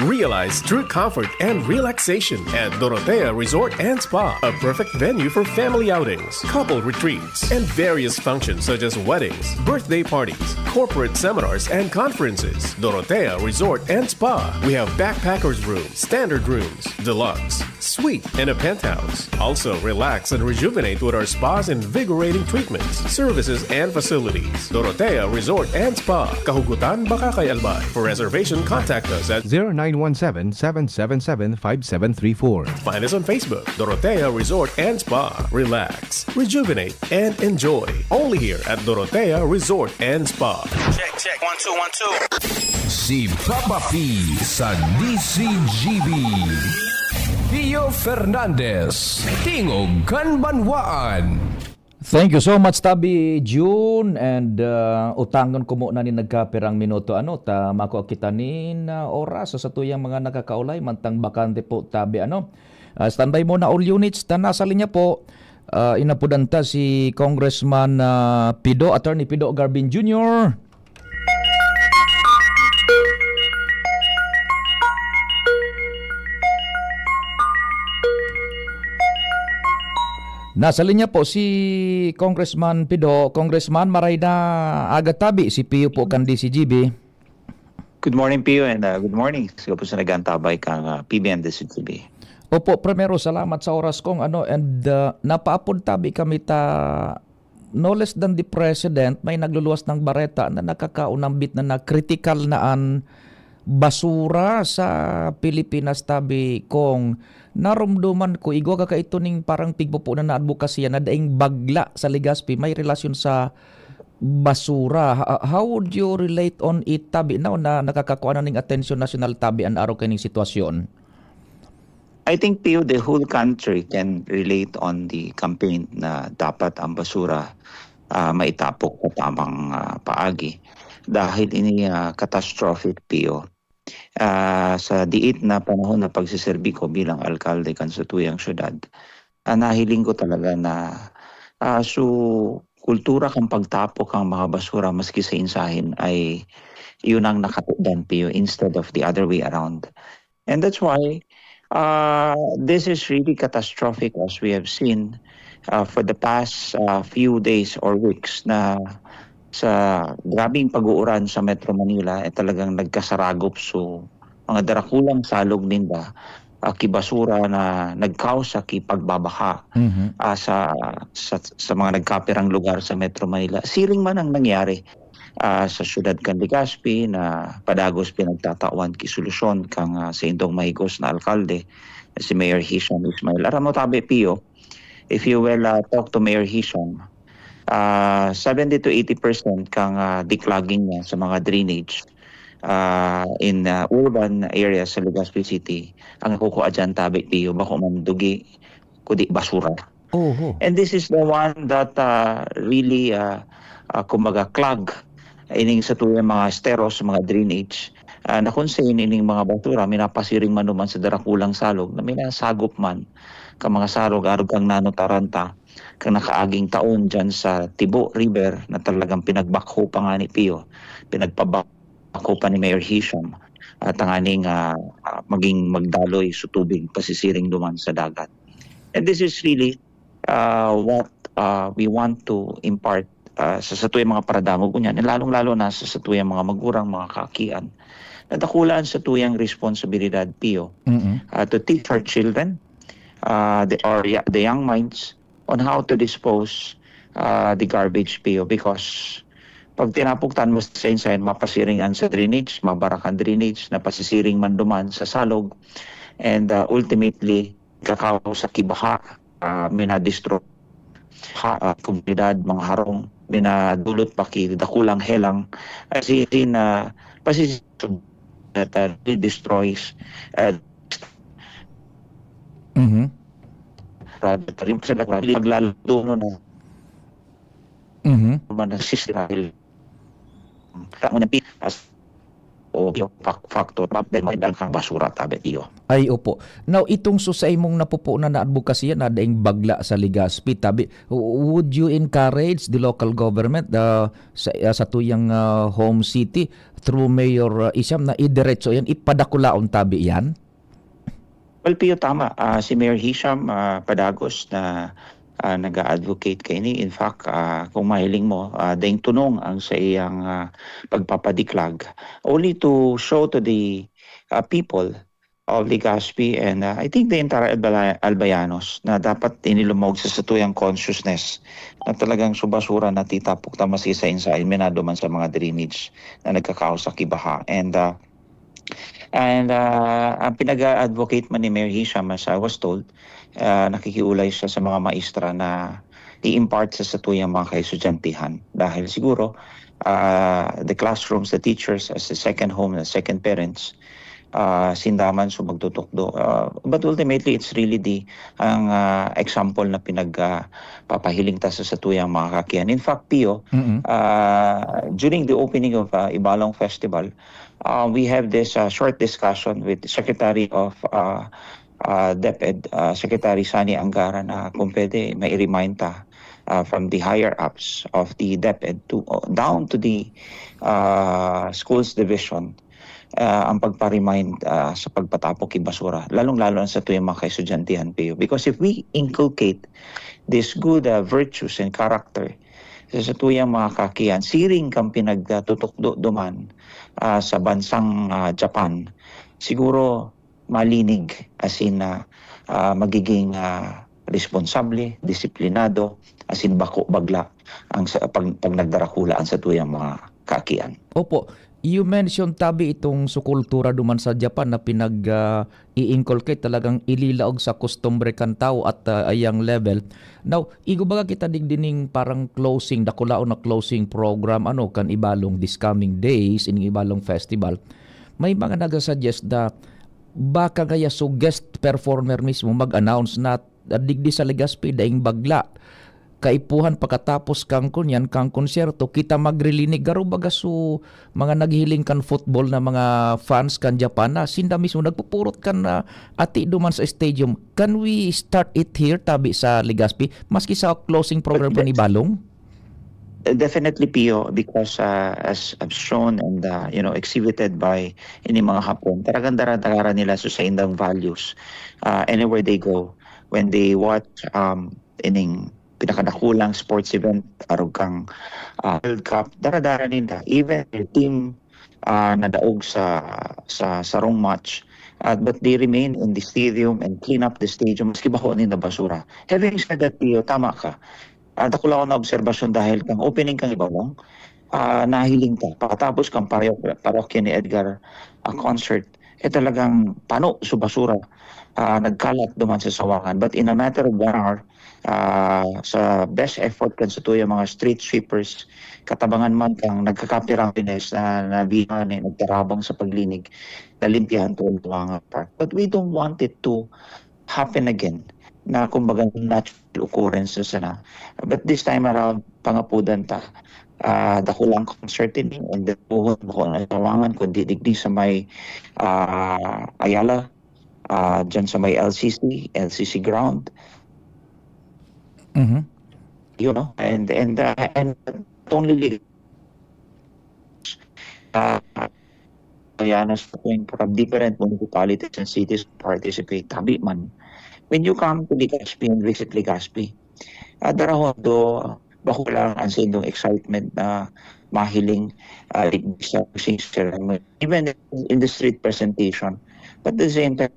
Realize true comfort and relaxation at Dorotea Resort and Spa, a perfect venue for family outings, couple retreats, and various functions such as weddings, birthday parties, corporate seminars, and conferences. Dorotea Resort and Spa. We have backpackers room, standard rooms, deluxe, suite, and a penthouse. Also, relax and rejuvenate with our spa's invigorating treatments, services, and facilities. Dorotea Resort and Spa, Kahugutan, Bacacay, Albay. For reservation, contact us at zero nine one seven, seven seven seven, five seven three four. Find us on Facebook, Dorotea Resort and Spa. Relax, rejuvenate, and enjoy. Only here at Dorotea Resort and Spa. Check, check. One, two, one, two. Si Papa P sa D C G B. Pio Fernandez, Tingog kan Banwaan. Thank you so much, Tabi June. And uh, utangon ko muna ni nagkapirang minuto, ano, ta mako kita nin uh, oras sa tuyang mga nakakaulay, mantang bakante po, Tabi, ano. Uh, standby muna all units, ta nasa linya po, uh, inapudan ta si Congressman uh, Pido, Attorney Pido Garbin Junior Nasa linya po si Congressman Pido. Congressman, maray na aga tabi si Pio po kan D C G B. Good morning, Pio, and uh, good morning sa gabos na nag-aantabay kang uh, P B N D C T V. Opo, primero, salamat sa oras kong ano, and uh, napaapod tabi kami ta no less than the president, may nagluluwas ng bareta na nakakaunambit na na critical na an basura sa Pilipinas tabi kong narumduman ko, igwa ka kaito ning parang pigpupunan na adbokasya na daing bagla sa Legazpi may relasyon sa basura. How would you relate on it tabi now na nakakakuha na ning atensyon nasyonal tabi an araw kaining sitwasyon? I think, Pio, the whole country can relate on the campaign na dapat ang basura uh, maitapok sa tamang uh, paagi. Dahil ini uh, catastrophic, Pio, uh, sa diit na panahon na pagsiserbi ko bilang alkalde kan sa tuyang syudad, uh, nahiling ko talaga na uh, so kultura kang pagtapok ang mga basura maski sa insahin ay yun ang nakatudan, Pio, instead of the other way around. And that's why uh, this is really catastrophic as we have seen uh, for the past uh, few days or weeks na sa grabing pag-uuran sa Metro Manila, eh, talagang nagkasaragop. So, mga darakulang salog ninda, uh, kibasura na nagkausa ki pagbabaha mm-hmm. uh, sa, sa, sa mga nagkapirang lugar sa Metro Manila. Siring man ang nangyari uh, sa siyudad kan Legazpi na padagos pinagtatawan ki solusyon kang uh, sa indong mahigos na alkalde, si Mayor Hisham Ismail. Aram mo tabi, Pio, if you will uh, talk to Mayor Hisham, uh, seventy to eighty percent kang uh, declogging niya sa mga drainage uh, in uh, urban areas sa Legazpi City, ang nakukuha dyan, tabi, Pio, bako man dugi, kundi basura. Oho. And this is the one that uh, really, uh, uh, kumbaga, clog ining sa tuyang mga steros, mga drainage, uh, na kung sa ining mga basura, minapasiring man naman sa darakulang salog na minasagop man ka mga salog, arog kang nanotaranta, kang nakaaging taon dyan sa Tibo River na talagang pinagbakho pa nga ni Pio, pinagpabakho pa ni Mayor Hisham, at tanganing uh, uh, maging magdaloy sa tubig pasisiring duman sa dagat. And this is really uh, what uh, we want to impart uh, sa satuyang mga paradamog unya, lalong-lalo na sa satuyang mga magurang, mga kakian, Nadakulaan sa tuyang responsibilidad, Pio, Mm-mm. uh, to teach our children, uh, the, or ya- the young minds, on how to dispose uh, the garbage, Pio, because pag tinapok tan mo sa insayan, mapasiring an sa drainage, mabarakan drainage, napasisiring man duman sa salog, and uh, ultimately, kakao sa kibaha, uh, minadistro ha, uh, komunidad, mga harong, minadulot pa ki dakulang helang, as in, uh, pasisi- that uh, really destroys uh, Mhm. rather than sa paglalalo na Mhm. man nasisira. Kamo na as o yung fac- factor, mabel mo ang basura, tabi iyo. Ay, opo. Now, itong susay mong napupunan na advokasya na daing bagla sa Legazpi, tabi, w- would you encourage the local government uh, sa, uh, sa tuyang uh, home city through Mayor uh, Isham na idiretso yan, ipadakulaon tabi yan? Well, Pio, tama. Ah, si Mayor Hisham ah, Padagos na ah, nag-a-advocate kaini. In fact, ah, kung mahiling mo, ah, daing tunong ang sa iyang ah, pagpapadiklag. Only to show to the ah, people of Legazpi and ah, I think the entire Albala- Albayanos na dapat inilumog sa satuyang consciousness na talagang subasura na titapok ta masisain-sain minado man sa mga drainage na nagkakaos sa kibaha. And ah, And ah, ang pinag-advocate man ni Mayor Hisham, as I was told, ah, nakikiulay siya sa mga maestra na i-impart sa satuyang mga kaestudyantehon. Dahil siguro, ah, the classrooms, the teachers as the second home, the second parents, ah, sinda man so magtutukdo. Ah, but ultimately, it's really the ang ah, example na pinag ah, papahiling ta sa satuyang mga kakian. In fact, Pio, Mm-mm. ah, during the opening of ah, Ibalong Festival, uh, we have this uh, short discussion with Secretary of uh, uh, DepEd, uh, Secretary Sani Angara, na kung pwede, may i-remind ta uh, from the higher-ups of the DepEd to uh, down to the uh, schools division uh, ang pagpa-remind uh, sa pagpatapok ng basura, lalong-lalo na sa tuyang mga kaestudyantehon, Pio. Because if we inculcate these good uh, virtues and character sa satuyang mga kakian, siring kan pinagtutukdo duman ah, sa bansang ah, Japan, siguro malinig, as in ah, ah, magiging ah, responsable, disiplinado, as in bako bagla ang sa pag, pag nagdarakula ang satuyang mga kakian. Opo. You mentioned tabi itong sukultura duman sa Japan na pinag ah, i-inculcate, talagang ililaog sa kustumbre kan tawo at ah, ayang level. Now, igo baga kita digdining parang closing, dakulaon na closing program ano kan Ibalong this coming days, ining Ibalong Festival. May mga nagasuggest na baka kaya so guest performer mismo mag-announce na ah, digdi sa Legazpi daing bagla. Kaipuhan pakatapos kang kunyan, kang konsyerto, kita magrilinig. Garo baga so mga naghihiling kan football na mga fans kan Japan na sinda mismo nagpupurot kan ah, ati duman sa stadium. Can we start it here, tabi sa Legazpi? Maski sa closing program kan Ibalong? Uh, Definitely, Pio, because uh, as I've shown and uh, you know exhibited by ini mga Hapon, talagang daradara nila sa saindang values uh, anywhere they go. When they watch um, ining pinakadakulang sports event, arog kang uh, World Cup, daradara nila. Even their team uh, nadaog sa sa sarong match, uh, but they remain in the stadium and clean up the stadium maski baho ninda basura. Having said that, Pio, tama ka. Ah, dakula ko na obserbasyon dahil kang opening kang Ibalong, ah, nahiling ta. Pakatapos kang parokya, parokya ni Edgar ah, concert, eh talagang pano sa basura ah, nagkalat duman sa sawangan. But in a matter of one hour, ah, sa best effort kan sa tuya mga street sweepers, katabangan man kang nagkakapirang Pines na nabihani, nagtarabang sa paglinig, nalimpyahan to ang Buanga Park. But we don't want it to happen again na kumbaga natural occurrence na sana. But this time around, pangapudan ta. Ah, dakulang concert ini, and then buhon, buhon ang tawangan, kundi digdi sa may ah, Ayala, ah, dyan sa may L C C, L C C ground. Mhm. You know, and and uh, and not only uh, Bayanos going from different municipalities and cities to participate. Tabi man. When you come to Legazpi and visit Legazpi, uh, darahon do bako lang ang sindong excitement na mahiling, ah, digdi sa closing ceremony, even in the street presentation. But at the same time,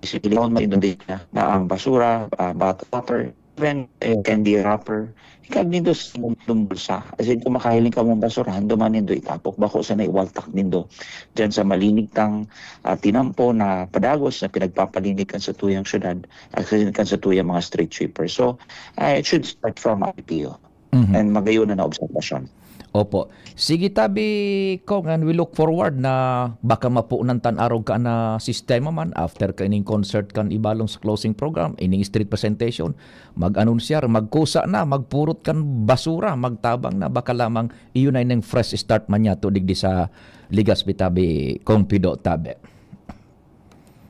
sipilon man din na ang basura, ah, bottle water, even, eh, candy wrapper, ikag nindo sa indong bulsa. As in, kung makahiling ka mong basura, handuman nindo itapok. Bako sana iwaltak nindo dyan sa malinigtang, ah, tinampo na padagos na pinagpapalinig kan sa tuyang syudad at kan sa tuyang mga street sweeper. So, ah, it should start from I P O. Mhm. And magayon na na obserbasyon. Opo. Sige, tabi, Kong, and we look forward na baka mapunan tan arog ka na sistema man after ka ining concert kan Ibalong sa closing program, ining street presentation, mag-anunsyar, magkusa na, magpurot kan basura, magtabang na, baka lamang iyon ay nang fresh start man niya to digdi sa Legazpi, tabi, Kong Pido, tabi.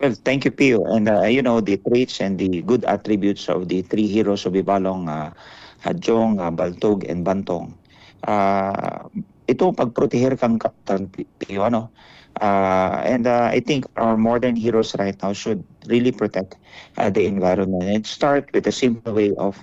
Well, thank you, Pio. And, uh, you know, the traits and the good attributes of the three heroes of Ibalong, uh, Hadyong, uh, Baltog, and Bantong. Uh, ito, pagproteher kang Kapitan Pi-, Pio, ano? Uh, and, uh, I think our modern heroes right now should really protect, uh, the environment and start with a simple way of,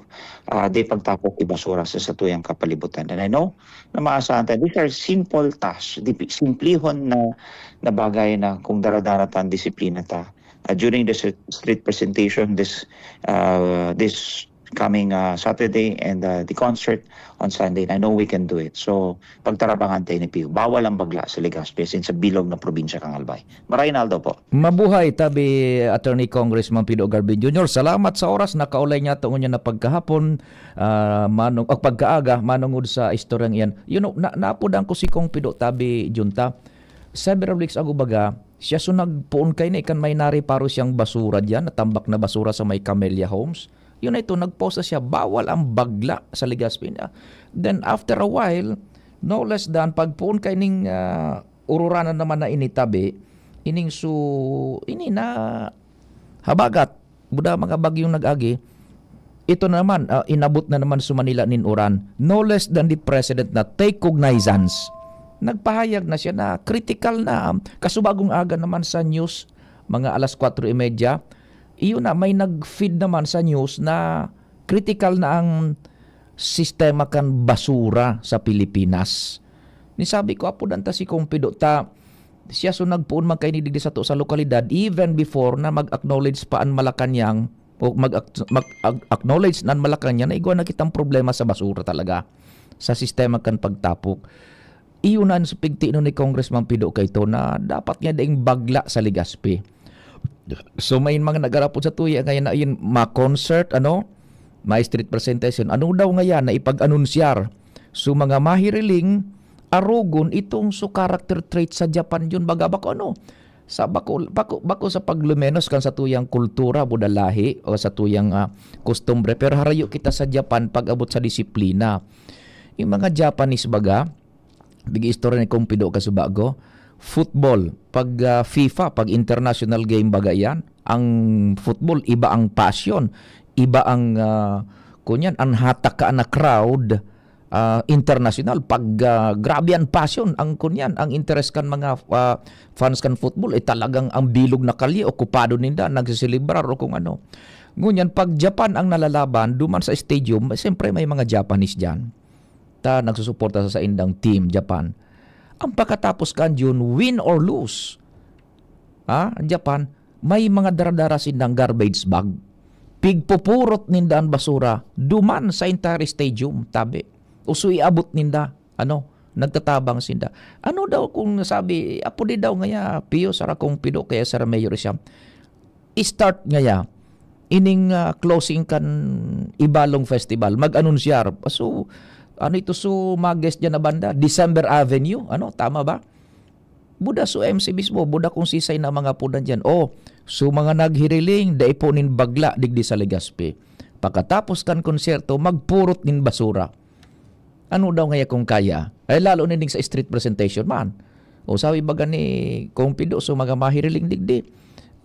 uh, di pagtapok ibasura sa satuyang kapalibutan. And I know na maasahan tayo, these are simple tasks, di, simplihon na, na bagay na kung dara-dara ta, disiplina ta. Uh, during the s-, street presentation this, uh, this coming, uh, Saturday and, uh, the concert on Sunday, I know we can do it. So, pagtarabangan tayo ni Pio. Bawal ang bagla sa Legazpi, as in sa bilog na probinsya kan Albay. Maray na aldaw po. Mabuhay, tabi, Attorney Congressman Pido Garvin Junior. Salamat sa oras. Nakaulay niya to ngunyan na pagkahapon, ah, manong, o pagkaaga, manungod sa istoryang iyan. You know, na, naapodan ko si Kong Pido, tabi, Junta. Several weeks ago baga, siya so nagpoon kaini kan may nareparo siyang basura diyan, natambak na basura sa may Camellia Homes. Yun na ito, nag-post na siya, bawal ang bagla sa Legazpi na. Then after a while, no less than, pagpoon kaining, ah, ururanan naman na ini, tabi, ining su-, ini na habagat, buda mga bagyong nag-agi, ito na naman, ah, inabot na naman sa Manila nin uran. No less than the president na take cognizance. Nagpahayag na siya na critical na, kasubagong aga naman sa news, mga alas kwatro y media, iyon na, may nag-feed naman sa news na critical na ang sistema kan basura sa Pilipinas. Ni sabi ko, apodan ta si Kong Pido, ta siya so nagpoon man kaini digdi sato sa lokalidad, even before na mag-acknowledge pa an Malacañang, o mag-ac-, mag-ac-, acknowledge na an Malacañang na igwa na kitang problema sa basura talaga, sa sistema kan pagtapok. Iyo na an pigtinon ni Congressman Pido kay to na dapat nga daing bagla sa Legazpi. So, may mga nag-arapod sa tuya ngayon na yun, ma-concert, ano, may street presentation. Ano daw ngayon na ipag-anunsyar? So, mga mahiriling, arogon itong so character trait sa Japan yun. Baga, bako ano, sa bako, bako, bako sa paglumenos kan sa tuyang kultura, buda lahi, o sa tuyang, ah, kostumbre. Pero harayo kita sa Japan pag-abot sa disiplina. Yung mga Japanese baga, big istorya ni Kong Pido kasubago, football, pag, ah, FIFA, pag international game baga yan, ang football, iba ang passion, iba ang, ah, kunyan, ang hatak ka na crowd, ah, international. Pag, ah, grabe ang passion, ang kunyan, ang interes kan mga, ah, fans kan football, eh, talagang ang bilog na kalye, okupado ninda, nagsiselebrar o kung ano. Ngunyan, pag Japan ang nalalaban, duman sa stadium, siyempre may mga Japanese dyan. Ta nagsusuporta sa saindang team, Japan. Ang pagkatapos kan June, win or lose, ah, Japan, may mga daradara sindang garbage bag. Pigpupurot ninda ang basura duman sa entire stadium, tabi. Uso iabot ninda, ano, nagtatabang sinda. Ano daw kung nasabi, apo di daw ngaya, Pio, sara kong pido kaya sara mayor siya. I-start ngaya, ining, ah, closing kan Ibalong Festival, mag-anunsyar. So, ano ito, so, mag-guest dyan na banda? December Avenue, ano, tama ba? Buda so M C mismo, buda kung sisay na mga punan dyan. Oh, so mga naghiriling, dai po nin bagla digdi sa Legazpi. Pagkatapos kan konsyerto, magpurot nin basura. Ano daw ngaya kung kaya? Ay, lalo na ding sa street presentation man. O sabi baga ni Kong Pido, so mga mahiriling digdi,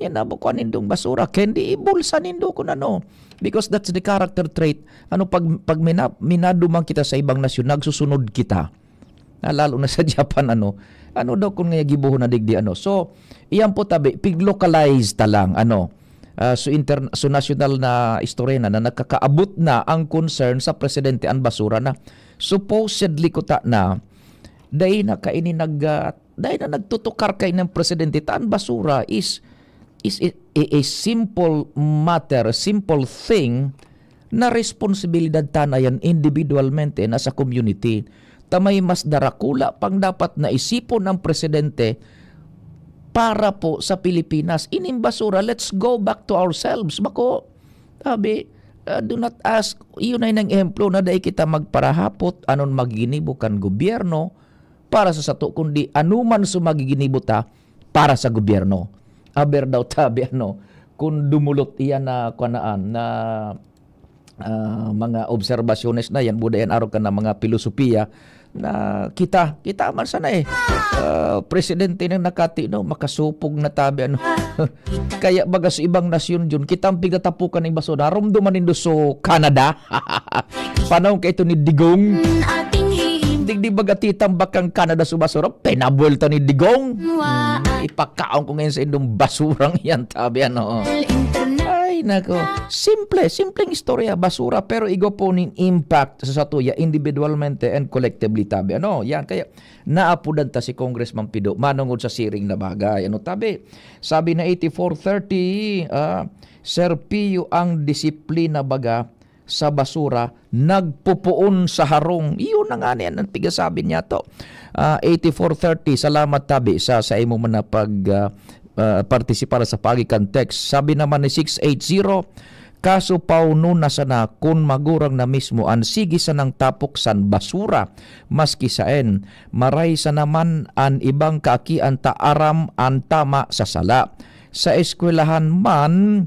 yan na, bukuan nindong basura, candy, ibulsa nindo kung ano. Because that's the character trait. Ano, pag, pag mina-, minadumang kita sa ibang nasyon, nagsusunod kita. Ah, lalo na sa Japan, ano. Ano daw kung nga gibohon na digdi, ano. So, iyan po tabi, pig-localize ta lang, ano. Ah, so, inter-, so, national na istorya na, na nakakaabot na ang concern sa presidente, ang basura na. Supposedly, kuta na, dai na kaini nag, ah, dai na nagtutukar kaini an presidente. Ta an basura is, is a, a, a simple matter, a simple thing na responsibilidad ta na yan individualmente na sa community. Ta may mas darakula pang dapat na isipon ang presidente para po sa Pilipinas. Ining basura, let's go back to ourselves. Bako, sabi, ah, do not ask, iyon ay nang ehemplo na dai kita magparahapot anon magiginibo kan gobyerno para sa sato, kundi anuman sa magiginibo ta para sa gobyerno. Aber daw tabi, ano, kung dumulot iyan na, kanaan, na, ah, mga obserbasyones na yan, buda yan, araw ka na mga pilosopiya, na kita, kita man sana eh, ah, presidente na nakati, no, makasupog na tabi, ano. Kaya baga sa ibang nasyon, Jun, kita ang pigtatapukan ng basura. Narumduman nindo sa Canada. Panahon ka ito ni Digong. Ating hihim- Digdi baga titambak ang Canada sa basura. Pinabuelta ni Digong. Wa- Hmm, ipakaon ko ngayon sa indong basurang yan, tabi, ano. Ay, nako. Simple, simpleng istorya, basura, pero igwa po nin impact sa satuya individualmente and collectively, tabi, ano. Yan, kaya naapudan ta si Congressman Pido, manungod sa siring na bagay. Ano, tabi? Sabi na eighty-four thirty, ah, Sir Pio, ang disiplina baga sa basura, nagpupuon sa harong. Iyon na nga niyan ang pigasabi niya to. Ah, eighty-four thirty, salamat tabi sa, sa imo man na pag, ah, ah, partisipar sa pagi kan text. Sabi naman ni six eight zero, kaso pauno na sana kun magurang na mismo an sige sanang tapok san basura. Maski saen, maray sa naman an ibang kaakian ta aram an tama sa sala. Sa eskwelahan man,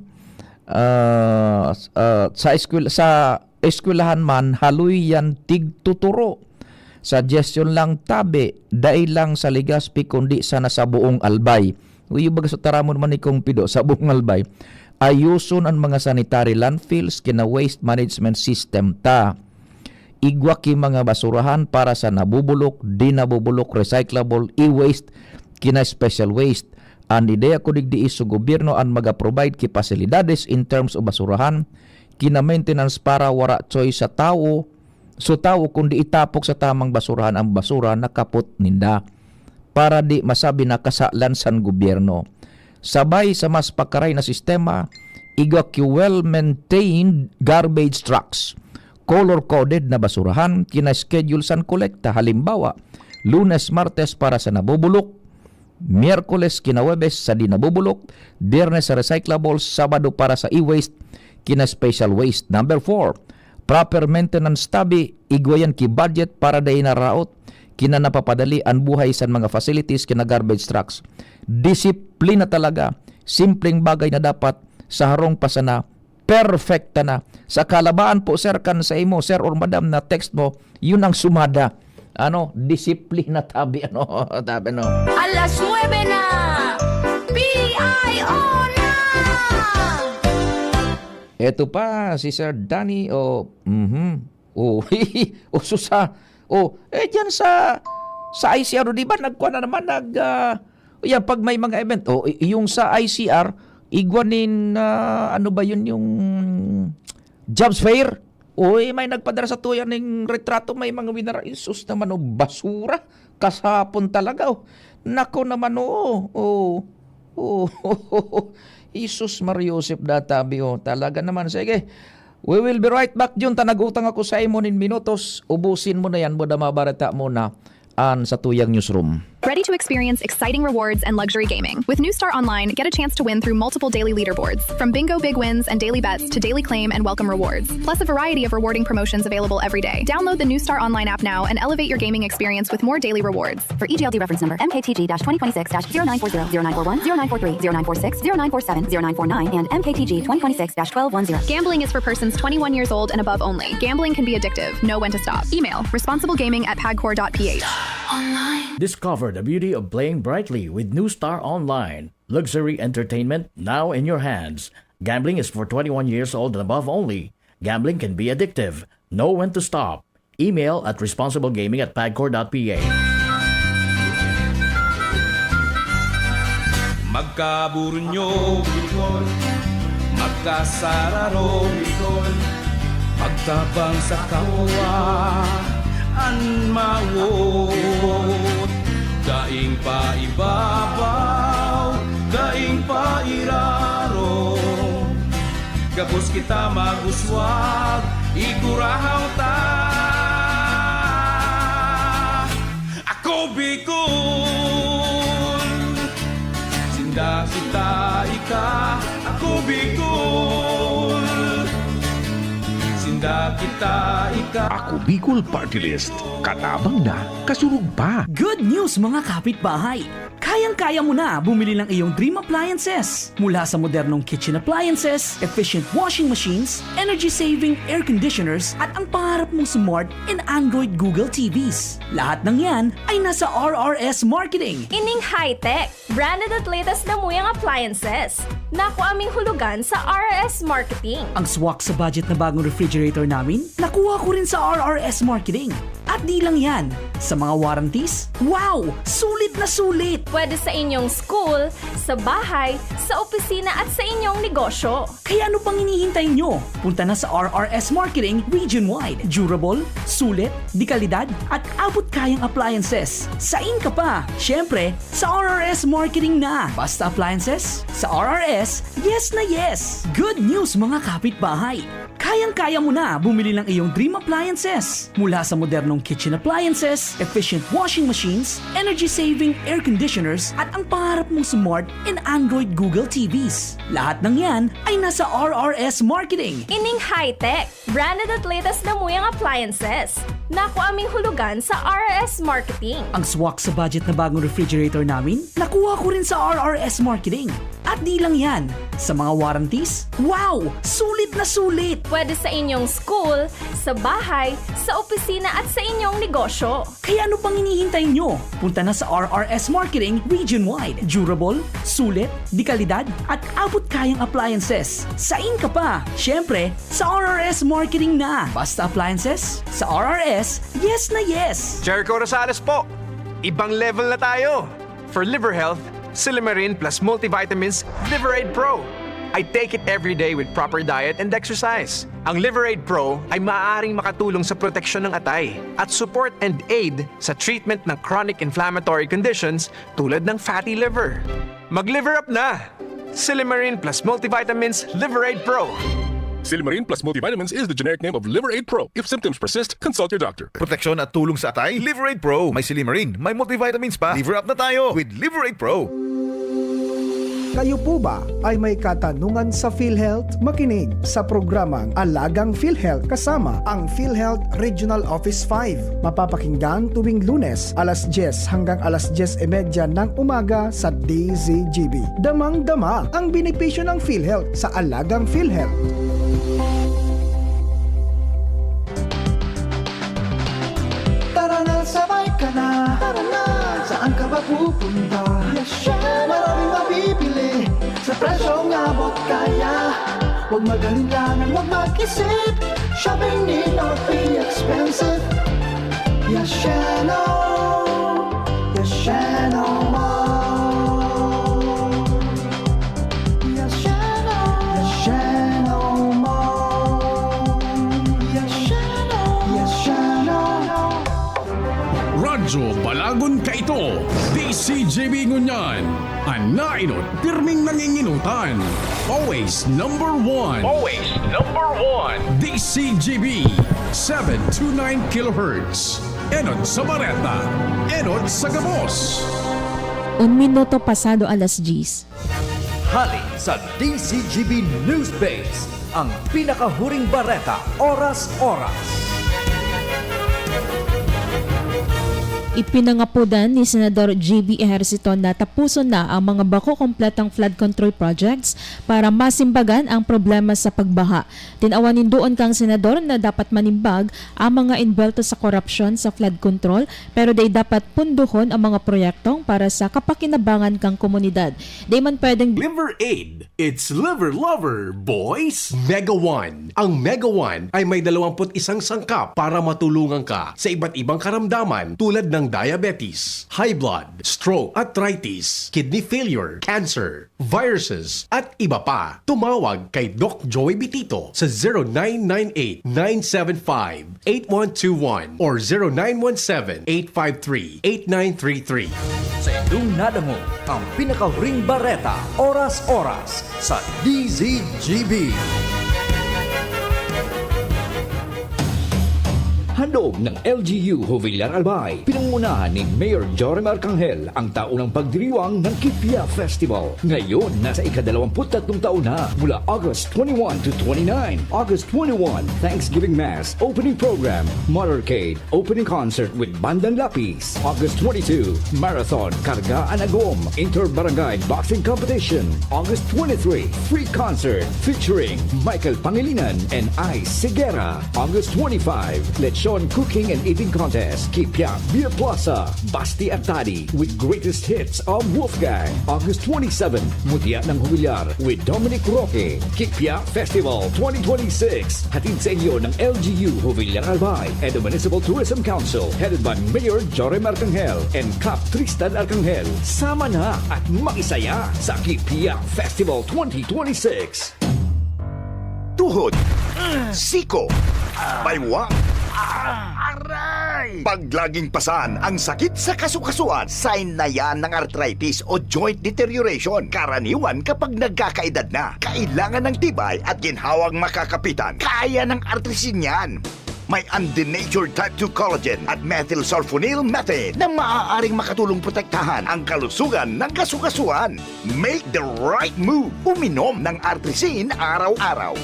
ah, s-, ah, sa eskwel-, sa eskwelahan man, haloy yan tigtuturo. Suggestion lang, tabi, dai lang sa Legazpi, kundi sana sa buong Albay. Uy, baga sa taramon man ni Kong Pido, sa buong Albay. Ayuson an mga sanitary landfills, kina waste management system ta. Igwa ki mga basurahan para sa nabubulok, di nabubulok, recyclable, e-waste, kina special waste. An ideya ko digdi is so gobyerno an maga-provide ki pasilidades in terms of basurahan, kina maintenance para wara choice sa tawo, so tawo kundi itapok sa tamang basurahan ang basura na kapot ninda para di masabi na kasalan san gobyerno. Sabay sa mas pakaray na sistema, igwa ki well-maintained garbage trucks, color-coded na basurahan, kina-schedule san kolekta, halimbawa, Lunes, Martes para sa nabubulok, Miyerkules, kina Huwebes sa di nabubulok, Biyernes sa recyclables, Sabado para sa e-waste, kina special waste. Number four, proper maintenance tabi, igwa yan ki budget para dai naraot, kina napapadali an buhay san mga facilities, kina garbage trucks. Disiplina talaga, simpleng bagay na dapat sa harong pa sana, perfecta na. Sa kalabaan po, sir, kan sa imo, sir or madam, na text mo, yun ang sumada. Ano, disiplina tabi, ano, tabi, ano. Alas nuebe na! P I O na! Eto pa, si Sir Danny, o, mhm. O, o, susa. O, eh, dyan sa, sa I C R, di ba, nagkuha na naman, nag, ah, yan, pag may mga event, o, y-, yung sa I C R, igwa nin, ah, ano ba yun, yung jobs fair? Uy, may nagpadara sa tuya ning retrato, may mga winara. Isus naman, oh, basura. Kasapon talaga, oh. Nako naman, oo. Oh. Oh. Isus Maria Joseph, databi, oh. Talaga naman. Sige. We will be right back, Jun. Ta nag-utang ako sa imo nin minutos. Ubusin mo na yan, buda mabarata mo na an satuyang newsroom. Ready to experience exciting rewards and luxury gaming? With New Star Online, get a chance to win through multiple daily leaderboards, from bingo big wins and daily bets to daily claim and welcome rewards, plus a variety of rewarding promotions available every day. Download the New Star Online app now and elevate your gaming experience with more daily rewards. For E G L D reference number, M K T G dash twenty twenty-six dash zero nine four zero, zero nine four one, zero nine four three, zero nine four six, zero nine four seven, zero nine four nine, and M K T G twenty twenty-six dash twelve one zero. Gambling is for persons twenty-one years old and above only. Gambling can be addictive. Know when to stop. Email, responsiblegaming at pagcor dot P H. Discover the beauty of playing brightly with New Star Online. Luxury entertainment now in your hands. Gambling is for twenty-one years old and above only. Gambling can be addictive. Know when to stop. Email at responsiblegaming at pagcor dot P H. Magkaburunyo, Bicol. Magkasararo, Bicol. Magtabang sa kapwa, an mawo. Gabos kita mag-uswag, igurahaw ta. Ako Bicol, sinda kita ika. Ako Bicol, sinda kita ika. Ako Bicol Party List. Katabang na, kasurog pa. Good news, mga kapitbahay! Kayang-kaya mo na bumili ng iyong dream appliances. Mula sa modernong kitchen appliances, efficient washing machines, energy-saving air conditioners, at ang pangarap mong smart and Android Google T Vs. Lahat ng yan ay nasa R R S Marketing. Ining high-tech, branded at latest na muyang appliances. Nakuha ming hulugan sa R R S Marketing. Ang swak sa budget na bagong refrigerator namin, nakuha ko rin sa R R S Marketing. At di lang yan, sa mga warranties, wow! Sulit na sulit! Pwede sa inyong school, sa bahay, sa opisina at sa inyong negosyo. Kaya ano pang hinihintay nyo? Punta na sa R R S Marketing region-wide. Durable, sulit, dekalidad, at abot-kayang appliances. Sain ka pa? Siyempre, sa R R S Marketing na. Basta appliances, sa R R S, yes na yes! Good news, mga kapitbahay! Kayang-kaya mo na bumili ng iyong dream appliances. Mula sa modernong kitchen appliances, efficient washing machines, energy-saving air conditioners, at ang pangarap mong smart and Android Google T Vs. Lahat ng yan ay nasa R R S Marketing. Ining high-tech, branded at latest na muyang appliances. Nakuha ming hulugan sa R R S Marketing. Ang swak sa budget na bagong refrigerator namin, nakuha ko rin sa R R S Marketing. At di lang yan, sa mga warranties, wow! Sulit na sulit! Pwede sa inyong school, sa bahay, sa opisina at sa inyong negosyo. Kaya ano pang hinihintay nyo? Punta na sa R R S Marketing region-wide. Durable, sulit, dekalidad, at abot-kayang appliances. Sain ka pa? Siyempre, sa R R S Marketing na. Basta appliances, sa R R S, yes na yes! Jericho Rosales po! Ibang level na tayo! For liver health, Silimarin plus multivitamins Liver Aid Pro. I take it every day with proper diet and exercise. Ang Liver Aid Pro ay maaaring makatulong sa proteksyon ng atay at support and aid sa treatment ng chronic inflammatory conditions tulad ng fatty liver. Mag-liver up na! Silimarin plus multivitamins Liver Aid Pro. Silimarin plus multivitamins is the generic name of Liver Aid Pro. If symptoms persist, consult your doctor. Proteksyon at tulong sa atay, Liver Aid Pro. May silimarin, may multivitamins pa. Liver up na tayo with Liver Aid Pro. Kayo po ba ay may katanungan sa PhilHealth? Makinig sa programang Alagang PhilHealth kasama ang PhilHealth Regional Office five. Mapapakinggan tuwing Lunes, alas dyes hanggang alas dyes y media ng umaga sa D Z G B. Damang-dama ang benepisyo ng PhilHealth sa Alagang PhilHealth. Tara na, sabay ka na. Tara na. Saan ka ba pupunta? Yes, siya. Maraming mabibili sa presyong abot kaya. Huwag mag-alinlangan, huwag mag-isip. Shopping need not be expensive. Yes, siya, no. Yes, siya, no. Yes, siya, no. Yes, siya, no. Yes, siya, no. Yes, siya, no. Radyo Balagon Kaito, D C G B ngunyan. An nainot, pirming nanginginutan. Always number one. Always number one. D C G B, seven two nine kilohertz. Enot sa Bareta, enot sa gabos. Un minuto pasado alas diyes. Hali sa D C G B News Base, ang pinakahuring bareta, oras-oras. Ipinangapodan ni Senador J B Ejercito na tapuson na ang mga bako kompletong flood control projects para masimbagan ang problema sa pagbaha. Tinawan nin duon kang senador na dapat manimbag ang mga envuelto sa korupsyon sa flood control, pero dai dapat pundohon ang mga proyektong para sa kapakinabangan kang komunidad. Dai man pwedeng Liver Aid, it's Liver Lover, boys! Mega One. Ang Mega One ay may dalawampu't isang sangkap para matulungan ka sa iba't ibang karamdaman tulad ng diabetes, high blood, stroke, arthritis, kidney failure, cancer, viruses, at iba pa. Tumawag kay Doc Joey Bitito sa zero nine nine eight nine seven five eight one two one or zero nine one seven eight five three eight nine three three. Sa indong nadangog ang pinakahuring bareta, oras-oras, sa D Z G B. Handog ng L G U Jovellar Albay, pinangunahan ni Mayor Joram Arcangel ang taunang pagdiriwang ng Kipia Festival. Ngayon, nasa ikadalawamput tatlong taon na, mula August twenty-one to twenty-nine. August twenty-one, Thanksgiving Mass, opening program, motorcade, opening concert with Bandang Lapis. August twenty-two, Marathon, Karga an Agom, Inter-Barangay Boxing Competition. August twenty-three, free concert featuring Michael Pangilinan and Ice Sigera. August twenty-five, Lechon Cooking and Eating Contest, Kipia Beer Plaza, Basti Artadi with greatest hits of Wolfgang. August twenty-seven, Mudia ng Humilyar with Dominic Roque, Kipia Festival twenty twenty-six. Hatid sa inyo ng L G U Jovellar Albay and the Municipal Tourism Council, headed by Mayor Joram Arcangel and Kap Tristan Arcangel. Sama na at makisaya sa Kipia Festival twenty twenty-six. Tuhod, siko, baywa, aray! Pag laging pasan ang sakit sa kasukasuan, sign na yan ng arthritis o joint deterioration. Karaniwan kapag nagkakaedad na, kailangan ng tibay at ginhawang makakapitan. Kaya ng artrisin yan. May undenatured type two collagen at methylsulfonyl methane na maaaring makatulong protektahan ang kalusugan ng kasukasuan. Make the right move. Uminom ng Artrisin araw-araw.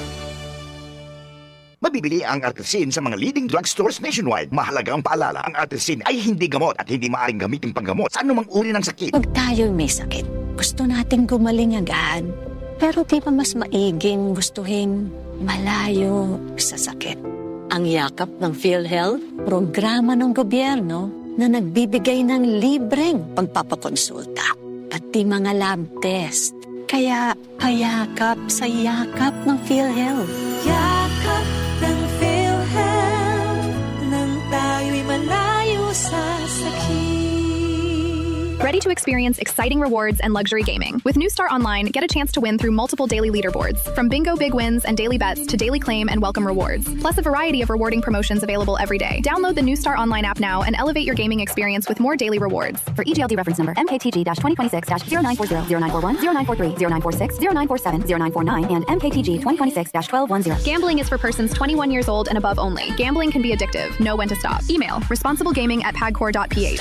Mabibili ang Artrisin sa mga leading drugstores nationwide. Mahalagang paalala, ang Artrisin ay hindi gamot at hindi maaaring gamitin panggamot sa anumang uri ng sakit. Pag tayo'y may sakit, gusto nating gumaling agad. Pero di ba mas maiging gustuhin malayo sa sakit? Ang Yakap ng PhilHealth, programa ng gobyerno na nagbibigay ng libreng pagpapakonsulta, pati mga lab test. Kaya payakap sa Yakap ng PhilHealth. Yakap ng PhilHealth, nang tayo'y malayo sa sakit. Ready to experience exciting rewards and luxury gaming? With New Star Online, get a chance to win through multiple daily leaderboards, from bingo big wins and daily bets to daily claim and welcome rewards, plus a variety of rewarding promotions available every day. Download the New Star Online app now and elevate your gaming experience with more daily rewards. For E G L D reference number, M K T G dash twenty twenty-six dash zero nine four zero, zero nine four one, zero nine four three, zero nine four six, zero nine four seven, zero nine four nine, and M K T G twenty twenty-six dash twelve one zero. Gambling is for persons twenty-one years old and above only. Gambling can be addictive. Know when to stop. Email responsiblegaming at pagcor dot P H.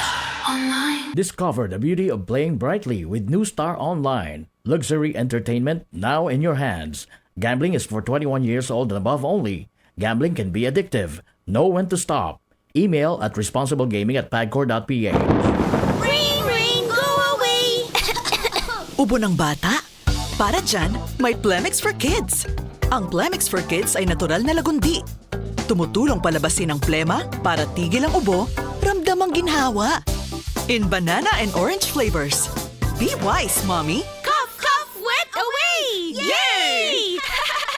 Discover the beauty of playing brightly with New Star Online. Luxury entertainment now in your hands. Gambling is for twenty-one years old and above only. Gambling can be addictive. Know when to stop. Email at responsiblegaming at pagcor dot P H. Ring, ring, go away! Ubo ng bata? Para dyan, may Plemex for Kids. Ang Plemex for Kids ay natural na lagundi. Tumutulong palabasin ang plema para tigil ang ubo, ramdam ang ginhawa. In banana and orange flavors. Be wise, Mommy! Cough, cough, wet away! Yay!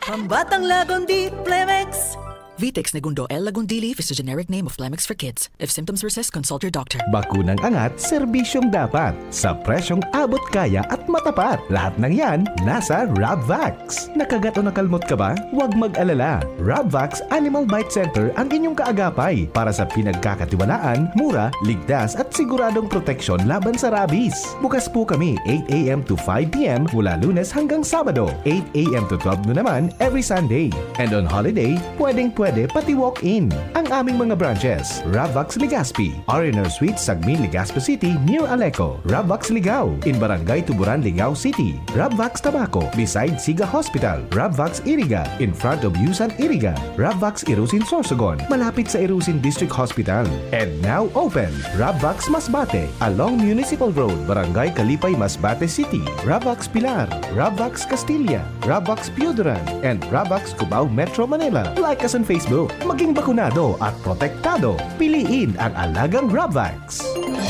Pambatang Lagundi, Plemex! Vitex Negundo L. Lagundi leaf is a generic name of Plemex for kids. If symptoms persist, consult your doctor. Bakunang angat, serbisyong dapat, sa presyong abot kaya at matapat. Lahat ng yan, nasa Rabvax. Nakagat o nakalmot ka ba? Huwag mag-alala. Rabvax Animal Bite Center ang inyong kaagapay para sa pinagkakatiwalaan, mura, ligtas at siguradong proteksyon laban sa rabies. Bukas po kami eight a m to five p m mula Lunes hanggang Sabado, eight a m to twelve noon naman every Sunday. And on holiday, pwedeng-pwede pati walk-in. Ang aming mga branches, Rabvax Legazpi, R and R Suite, Sagmin, Legazpi City, near Aleco, Rabvax Ligao, in Barangay Tuburan, Ligao City, Rabvax Tabaco, beside Siga Hospital, Rabvax Iriga, in front of Yusan Iriga, Rabvax Irusin Sorsogon, malapit sa Irusin District Hospital. And now open, Rabvax Masbate, along Municipal Road, Barangay Kalipay, Masbate City, Rabvax Pilar, Rabvax Castilla, Rabvax Pioduran, and Rabvax Cubao, Metro Manila. Like us on Facebook. Maging bakunado at protektado. Piliin ang alagang Rabvax.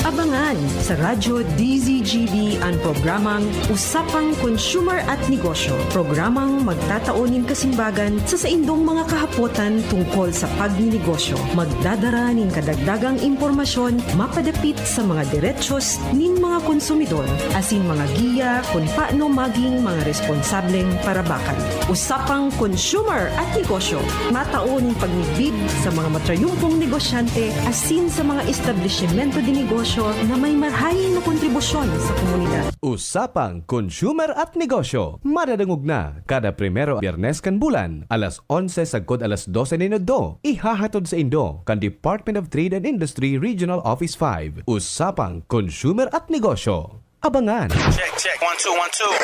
Abangan sa Radyo D Z G B an programang Usapang Consumer at Negosyo, programang magtatao nin kasimbagan sa saindong mga kahapotan tungkol sa pagninegosyo. Magdadara nin kadagdagang impormasyon mapadapit sa mga derechos nin mga konsumidor, asin mga giya kun paano maging mga responsableng parabakan. Usapang Consumer at Negosyo, matao nin pagmidbid sa mga matrayumpong negosyante asin sa mga establisimento de negosyo na may marhaen na kontribusyon sa komunidad. Usapang Consumer at Negosyo, madadangog na kada primero Biyernes kan bulan, alas onse sagkod alas dose nin udto. Ihahatod saindo kan Department of Trade and Industry Regional Office five. Usapang Consumer at Negosyo. Abangan. Check, check. One, two, one, two.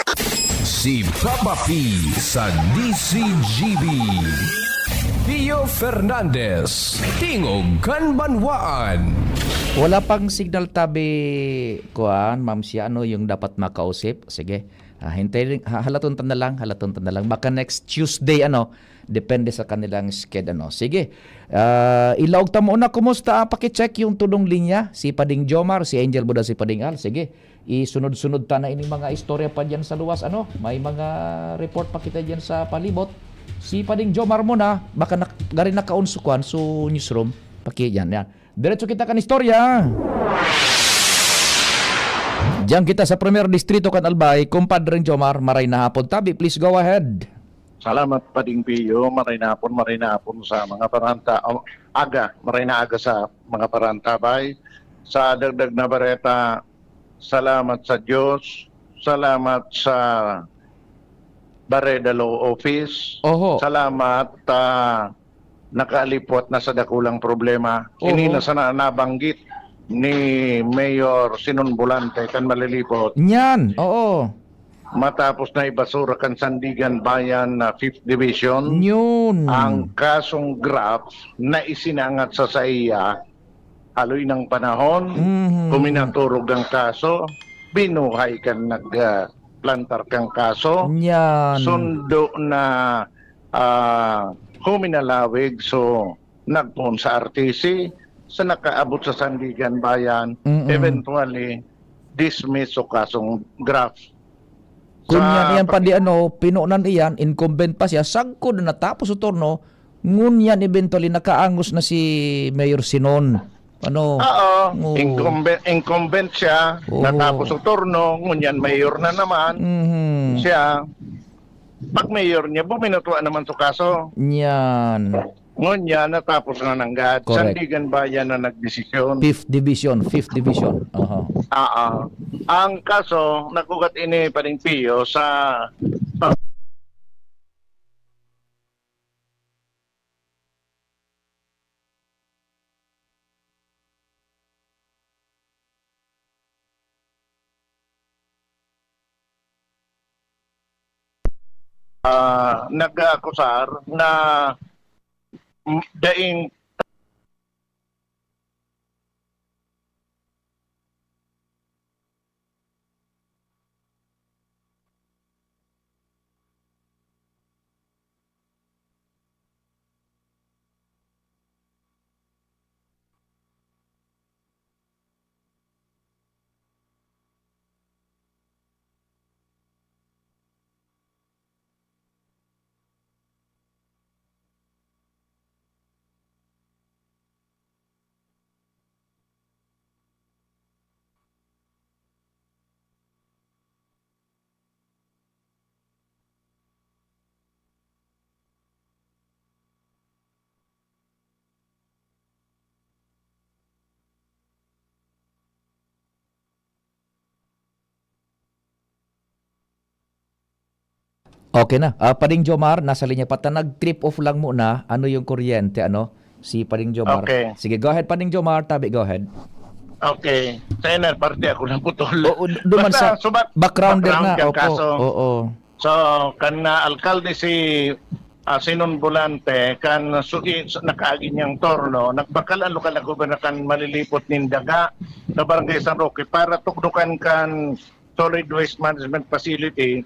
Si Papa P sa D C G B. Pio Fernandez, Tingog kan Banwaan. Wala pang signal tabi, kuan, Ma'am Sia, ano yung dapat makausip? Sige. Ah, hintay, ha-, halaton ta na lang, halaton ta na lang. Baka next Tuesday, ano, depende sa kanilang sked, ano. Sige. Ah, ilaog ta muna, kumusta? Ah, pakicheck yung tudong linya. Si Pading Jomar, si Angel Buda, si Pading Al. Sige. Isunod-sunod ta na ining mga istorya pa diyan sa luwas, ano? May mga report pa kita diyan sa palibot. Si Pading Jomar muna, baka nak-, gari nakaon su kwan, su newsroom. Paki-, yan, yan. Diretso kita kan istorya. Diyan kita sa Primer Distrito kan Albay, Kumpadreng Jomar, maray na hapon. Tabi, please go ahead. Salamat, Pading Pio. Maray na hapon, maray na hapon sa mga paranta-, o, aga, maray na aga sa mga parantabay. Sa dagdag na bareta, salamat sa Diyos, salamat sa Bareda Law Office, Oho. salamat, ah, nakaalipwat na sa dakulang problema. Ini Oho. na sana nabanggit ni Mayor Sinon Volante kan Malilipot. Nyan, oo. Matapos na ibasura kan Sandigan Bayan na Fifth Division Yun. ang kasong graft na isinangat sa saiya, haloy ng panahon, Mhm. kuminaturog ang kaso, binuhay kan nag, ah, plantar kang kaso, Yan. sundo na, ah, huminalawig, so, nagpoon sa R T C, sa nakaabot sa Sandigan Bayan, Mm-mm. eventually, dismiss o kasong graft. Ngunyan Sa iyan pa di ano, pinunan iyan, incumbent pa siya, sagkod na natapos o turno, ngunyan eventually nakaangos na si Mayor Sinon. Ano? Oo, Oo. incumbent, incumbent siya, Oo. natapos o turno, ngunyan mayor na naman Mhm. siya. Pag mayor niya, buminutwa naman sa kaso. Yan. Ngunyan, natapos na nanggad. Correct. Sandigan Bayan na nagdesisyon. Fifth Division, Fifth Division. Aha. Ah, ah. Ang kaso, nagugat ini, Pading Pio, sa ah, nag-aakusar na, mm, daing Okay na. Ah, Pading Jomar, nasa linya pa ta. Nag-trip off lang muna. Ano yung kuryente, ano? Si Pading Jomar. Okay. Sige, go ahead, Pading Jomar. Tabi, go ahead. Okay. Senator, parte ako ng putol. Oo, d-, duman Basta, sa subat-, backgrounder background na. Opo, kaso. Oo. So, kan na alkalde si, ah, Sinon Volante, kan su-, i-, sa nakaagi niyang turno, nagbakal ang lokal na gobernador kan Malilipot nin Daga sa Barangay San Roque para tukdokan kan solid waste management facility,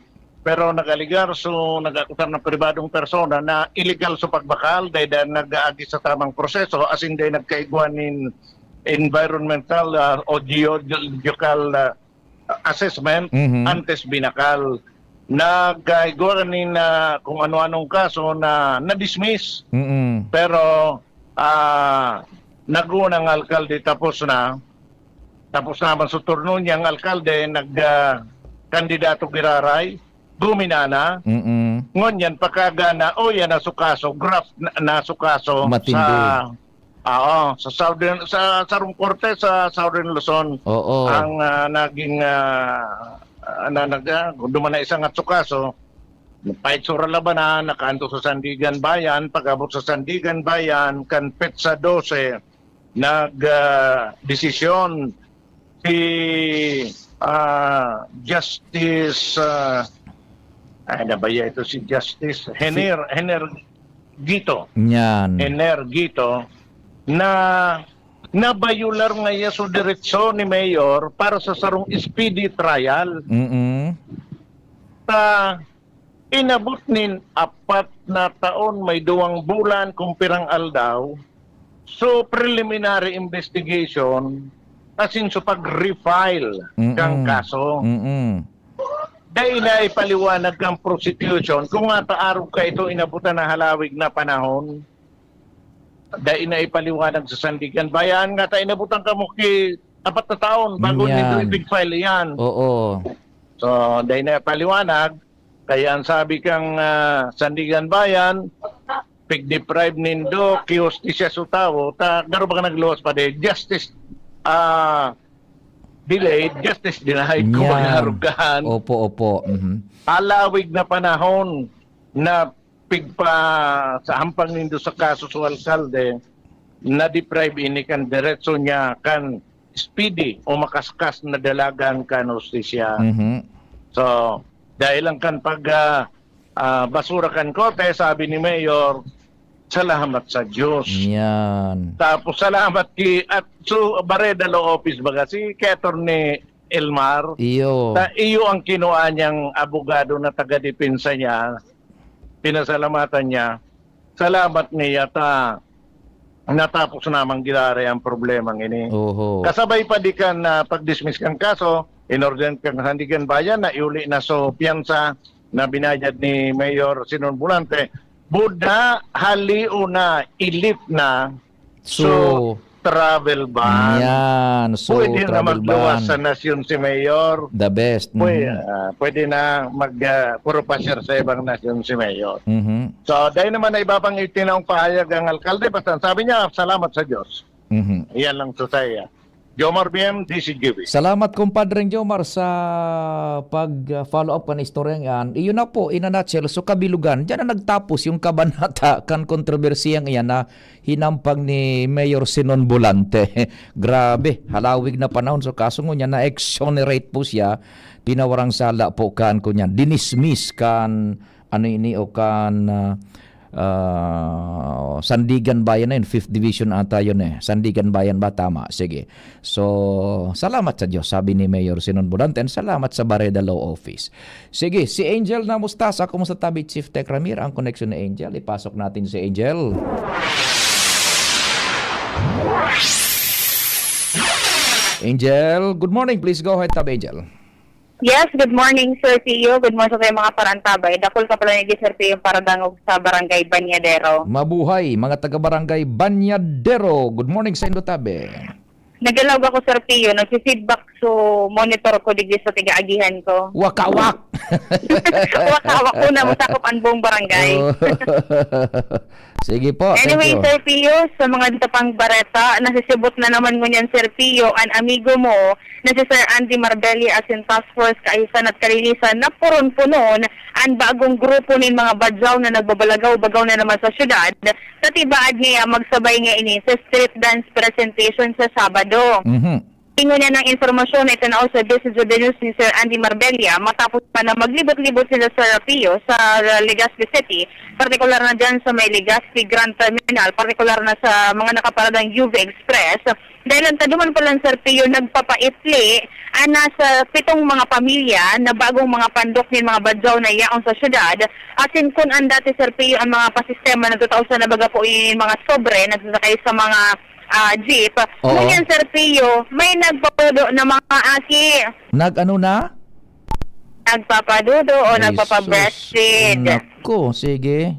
pero nag-alegar, so, nag-akusar ng pribadong persona na illegal so pagbakal dahil, dahil nag-aagi sa tamang proseso, as in, dahil nagkaigwa nin environmental, ah, o geological, ah, assessment Mhm. antes binakal. Nagkaigwa nin, ah, kung ano-anong kaso na na-dismiss. Mm-mm. Pero, ah, nag-unang alkalde tapos na. Tapos naman sa turno niya, ang alkalde nag, ah, kandidato giraray, gumina na. Mm-mm. Ngunyan, pagkagana, o yan na su kaso, graft na, na su kaso Matindi. sa Oo, sa Southern, sa sarong korte sa Southern Luzon Oo. ang, ah, naging, ah, ah, na nag ah, duman na isa nga kaso. Paitsura labanan, nakaanto sa Sandigan Bayan. Pag-abot sa Sandigan Bayan, kan petsa dose, nag, ah, desisyon si, ah, Justice, ah, ay, na ba ito si Justice Hener, Hener Gito? Yan. Hener Gito, na nabayular ngaya so diretso ni Mayor para sa sarong speedy trial. Mm-mm. Sa inabot nin apat na taon, may duwang bulan, kung pirang aldaw, so preliminary investigation, asin so pag-refile Mm-mm. kang kaso. Mm-mm. Dai na ipaliwanag kang prosecution kung ngata arog kaito inabutan na halawig na panahon. Dai na ipaliwanag sa Sandigan Bayan ngata inabutan kamo ki apat na taon bago Yan. nindo i-file iyan. Oo. So, dai na ipaliwanag. Kaya ang sabi kang, ah, Sandigan Bayan, pig-deprive nindo, ki hustisya sa tawo, ta, garo ba ka nagluwas pa di? Justice, ah, delayed, justice denied, kung Yan. Magarugahan. Opo, opo. Mhm. Halawig na panahon na pigpa sa hampang nindo sa kaso sa alkalde, na-deprive ini kan diretso niya kan speedy o makaskas na dalagan kan hustisya. Mhm. So, dahil lang kan pag, ah, ah, basura kan korte, sabi ni Mayor, "Salamat sa Diyos." Yan. Tapos, salamat ki, at so, Bareda Law Office baga, si kay Attorney Elmar, Iyo. ta iyo ang kinua niyang abogado na taga-depensa niya, pinasalamatan niya. Salamat niya ta natapos namang giraray ang problemang ini. Oho. Kasabay pa di kan, ah, pag-dismiss kan kaso, inorder kan Sandigan Bayan na iuli na so piyansa na binayad ni Mayor Sinon Volante. Buda, halio na, i-lift na. So, So, travel ban. Yan. So, Pwede na travel magluwas ban. sa nasyon si Mayor. The best. Pwede, Mhm. ah, pwede na mag, ah, puro pasyar sa ibang nasyon si Mayor. Mhm. So, dahil naman na iba pang itinaong pahayag ang alkalde, basta ang sabi niya, "Salamat sa Diyos." Mhm. Yan lang sa saya. Jomar B M, D C G B. Salamat, Compadre Jomar, sa pag-follow up kan istoryang yan. Iyon na po, in a nutshell, so kabilugan, diyan na nagtapos yung kabanata kan kontrobersiyang iyan na hinampang ni Mayor Sinon Volante. Grabe, halawig na panahon. So, kaso ngunyan, na-exonerate po siya, pinawarang sala po kan, kunyan, dinismiss kan, ano ini, o kan, ah, ah, Sandigan Bayan na yun, fifth Division ata yun eh. Sandigan Bayan ba? Tama. Sige. So, salamat sa Diyos, sabi ni Mayor Sinon Volante, and salamat sa Bareda Law Office. Sige, si Angel na Mustasa, kumusta tabi, Chief Tech Ramir? Ang connection ni Angel, ipasok natin si Angel. Angel, good morning. Please go ahead, Tab Angel. Yes, good morning, Sir Pio. Good morning sa mga parantabay. Dakul ka pala ni Sir Pio, paradangog sa Barangay Banyadero. Mabuhay, mga taga-Barangay Banyadero. Good morning sa indo, Tabe. Nagalaw ako, Sir Pio. Nagsisibak, so monitor ko digdi sa tigaagihan ko. Wakawak! Wakawak ko na, masakop ang buong barangay. Oh. Sige po, thank Anyway, you. Sir Pio, sa mga dito pang bareta, nasisibot na naman ngunyan, Sir Pio, an amigo mo na si Sir Andy Marbella asin Task Force Kaayusan at Kalinisan na puron-punon an bagong grupo nin mga badyaw na nagbabalagaw-bagaw na naman sa syudad, sa tibaad niya magsabay nga ini sa street dance presentation sa Sabado. Mhm. Ingon niya ng impormasyon na itinao sa Vice Juvenus ni Sir Andy Marbella, matapos pa na maglibot-libot sila sa Rapio sa Legazpi City, partikular na dyan sa may Legazpi Grand Terminal, partikular na sa mga nakaparadang U V Express, dahil ang taduman pa lang, Sir Pio, nagpapaitli, ah, nasa pitong mga pamilya na bagong mga pandok nin mga badyaw na yaon sa syudad. Asin kun an dati, Sir Pio, ang mga pasistema nagtatao sa nabaga po yung mga sobre, nagsasakay sa mga, ah, jeep. Oo. Ngunyan, Sir Pio, may nagpapadudo na mga aki. Nag-ano na? Nagpapadudo o Ay, nagpapabreastfeed. Sus. Nako, sige.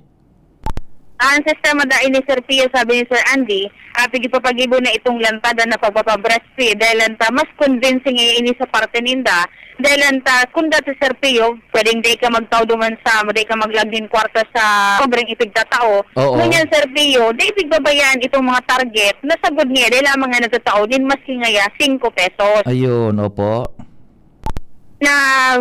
Ang sistema da ini, Sir Pio, sabi ni Sir Andy, ah, pigpapagibo na itong lantadan na pagpapa-breastfeed dahil lanta mas convincing nga ini sa parte ninda. Dahil lanta, kung dati, Sir Pio, pwedeng di ka magtao duman sa, di ka maglag nin kwarta sa pobreng ipigtatao. Oo. Ngunyan, Sir Pio, di pigbabayaan itong mga target na sagod niya, dahil lamang nga nagtatao nin maski ngaya singko pesos. Ayun, opo. Na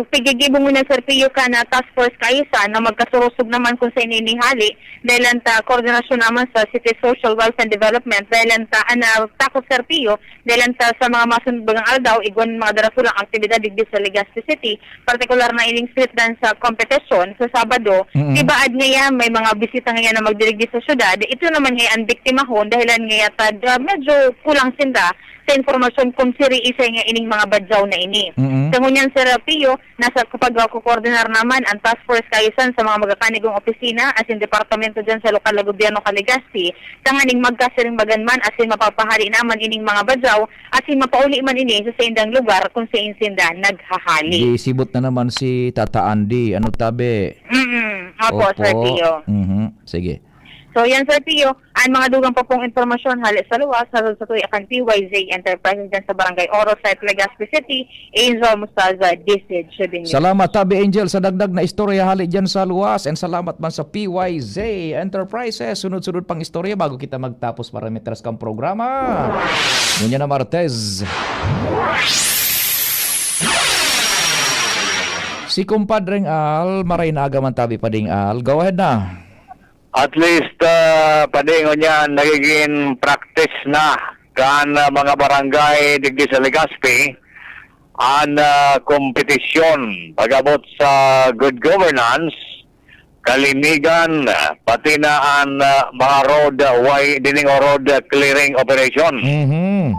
pigigibo mo na, Sir Pio, ka na task force kaisan na magkasurusog naman kung sa ininihali, dahil ang ta koordinasyon naman sa City Social Welfare and Development, dahil ang ta, ana, takot, Sir Pio, dahil ang ta sa mga masunod bagang aldaw, igwan mga darasulang aktibidad digdi sa Legazpi City, partikular na ining street dance sa competition sa Sabado, Mm-mm. di ba, ad ngaya, may mga bisita ngaya na magdirigdi sa syudad, ito naman ngaya ang biktimahon, dahilan ngaya tad, ah, medyo kulang sinda sa impormasyon kung siri isay nga ining mga badyaw na ini. Mm-mm. Sa ngunyan, Sir Pio, nasa kapag-, kukoordinar naman ang task force kaisan sa mga magakanigong opisina asin departamento dyan sa lokal na gobyerno kan Legazpi, tanganing magkasirimbagan man asin mapapahali naman ining mga badyaw asin mapauli man ini sa saindang lugar kung sain sinda naghahali. Gisibot na naman si Tata Andy. Ano tabi? Mm-mm. Opo, Sir Opo. Pio. Mhm. Sige. So, yan, Sir Pio. Ang mga dugang pa pong impormasyon hali sa luwas, nasa sa tuya kan P Y Z Enterprises dyan sa Barangay Oro, sa Legazpi City, Angel Mustaza, D Z G B News. Salamat, Tabi Angel, sa dagdag na istorya hali dyan sa luwas. And salamat man sa P Y Z Enterprises. Sunod-sunod pang istorya bago kita magtapos para mitras kang programa. Ngunyan na Martes. Si Kumpadreng Al, maray na aga man, Tabi Pading Al. Go ahead na. At least, ah, padingon niya, nagiging practice na kan, ah, mga barangay digdi sa Legazpi an, ah, kompetisyon pag-abot sa good governance, kalinigan, pati na an, ah, mga road, ah, wi-, dining o road, ah, clearing operation. Mhm.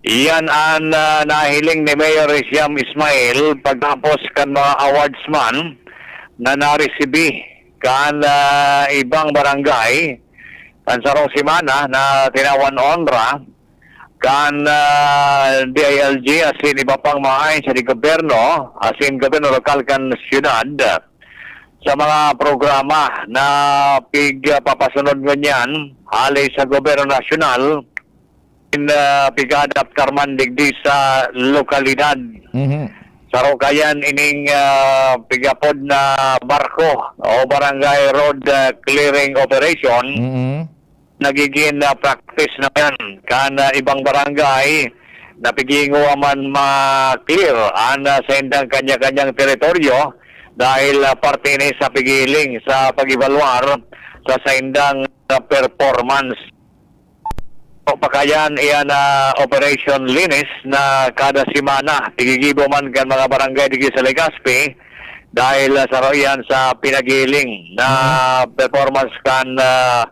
Iyan an, ah, nahiling ni Mayor Riciam Ismail pagtapos kan mga awardsman na naresibi kan, ah, ibang barangay, kan sarong semana na tinawan onra kan, ah, D I L G asin iba pang mga ahensya de gobyerno asin gobyerno lokal kan siyudad sa mga programa na pigpapasunod ngunyan hali sa gobyerno nasyonal in, ah, pig-adaptar man digdi sa lokalidad. Mhm. Saro kayan ining, ah, pigapod na barko o barangay road, ah, clearing operation. Mhm. Nagiging, ah, practice na yan kan, ah, ibang barangay na piginguwa man ma-clear an, ah, saindang kanya-kanyang teritoryo dahil, ah, parte ini sa pigiling sa pag-evaluar sa saindang, ah, performance. O pakayan, iyan na Operation Linis na kada semana, igigibo man kan mga barangay digdi sa Legazpi, dahil, ah, saro iyan sa pinagiling na Mm. performance kan, ah,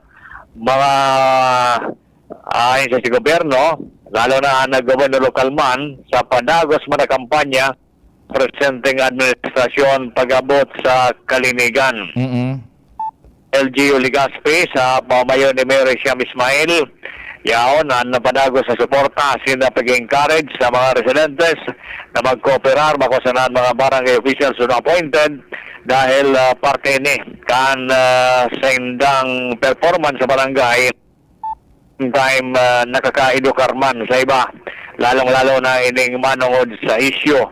mga, ah, ahensya sa gobyerno, lalo na ang gobyerno lokal man, sa padagos man na kampanya, presenteng administrasyon pag-abot sa kalinigan. Mm-mm. L G U Legazpi sa pamayo ni Mayor Siam Ismail, yaon an padagos na suporta asin na pag-encourage sa mga residentes na magkooperar bako sana an mga barangay officials na appointed dahil, ah, parte ini kan, ah, saindang performance sa barangay. Time, ah, nakakaedukar man sa iba, lalong-lalo na ining manongod sa isyu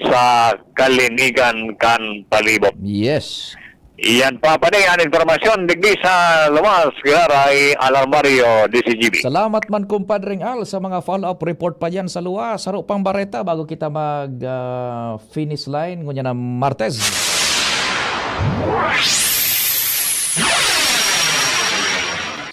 sa kalinigan kan palibot. Yes. Iyan pa, padi, an impormasyon digdi sa luwas, Giraray, Alarmario, D C G B. Salamat man, Kumpadreng Al, sa mga follow-up report pa diyan sa luwas. Saro pang bareta bago kita mag, ah, finish line ngunyan na Martes.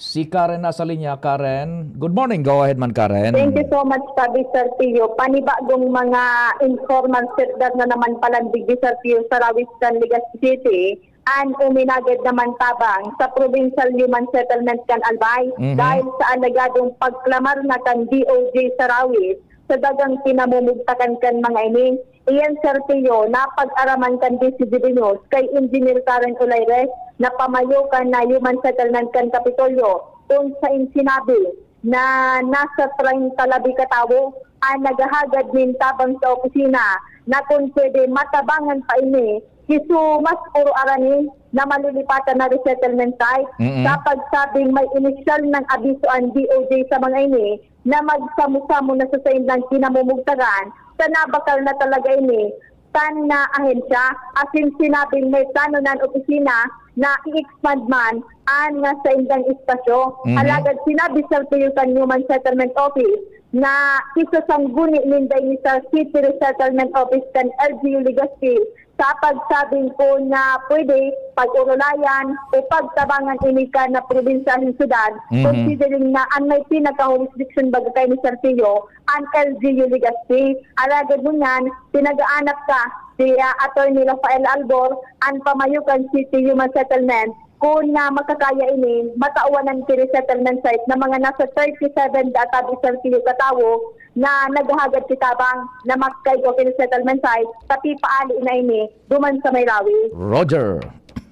Si Karen nasa linya. Karen, good morning. Go ahead man, Karen. Thank you so much, sabi Sir Pio. Panibagong mga informal circular na naman palandig ni Sir Pio sa Rawistan, Legazpi City, an uminagad naman tabang sa Provincial Human Settlement kan Albay Mhm. dahil sa alegadong pagklamar na kan D O J sa Rawis sa dagang pinamumugtakan kan mga ini. Iyan, Sir Pio, napag-araman kan D C G B News kay Engineer Karen Olayres na pamayo kan na Human Settlement kan Kapitolyo, kun sain sinabi na nasa treinta labi katawo an naghahagad nin tabang sa opisina na kun pwede matabangan pa ini, isu mas puro arani na malilipatan na resettlement site. Mm-mm. Sa pagsabing may inisyal ng abiso ang D O J sa mga ini na magsamo-samo na sa saindang kinamumugtaran sa nabakal na talaga ini kan na ahensya, asin sinabing may plano na an opisina na i-expand man an nga saindang espasyo. Mhm. Alagad sinabi sa Puyutan Human Settlement Office na isasangguni ninda ini sa City Resettlement Office kan L G U Legazpi sa pagsabing kun na pwede pag-urulayan o pagtabangan ini kan na probinsyal na syudad, Mhm. considering na an may pinaka-jurisdiction baga kaini sa L G U, an L G U Legazpi. Alagad ngunyan, pinag-aanak ka si, ah, Attorney Rafael Albor, an pamayo kan City Human Settlement, kun na makakaya ini, matawan an resettlement site na mga nasa thirty-seven da tabi sa L G U katawo na naghahagad kitabang na makaigwa kan resettlement site, tapi paali na ini duman sa may Rawi. Roger.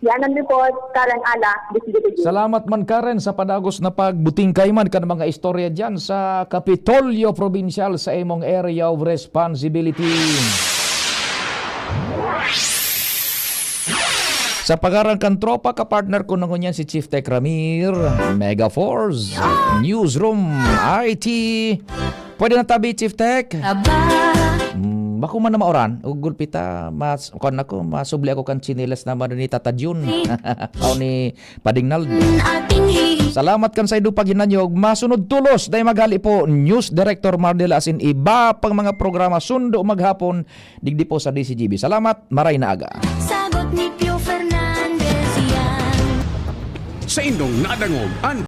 Yan ang report, Karen Ala, D Z W. Salamat man, Karen, sa padagos na pagbuting kaiman kan mga istorya diyan sa Kapitolyo Probinsyal sa imong area of responsibility. Sa pangaran kan tropa, kapartner ko na ngunyan si Chief Tech Ramir, Mega Force, Newsroom, I T. Pwede na tabi, Chief Tech? Aba. Mm, bako man na mauran, ug gulpita, mas, kuwan ako, masubli ako kan tsinelas naman ni Tata Jun. Aw ni Pading Nald. Ating hi- Salamat kan saindo paghinanyog. Masunod tolos, dai maghali po, News Director Mardel asin iba pang mga programa sundo maghapon, digdi po sa D Z G B. Salamat, maray na aga. Sagot ni Pio Fernandez yan. Saindong nadangog an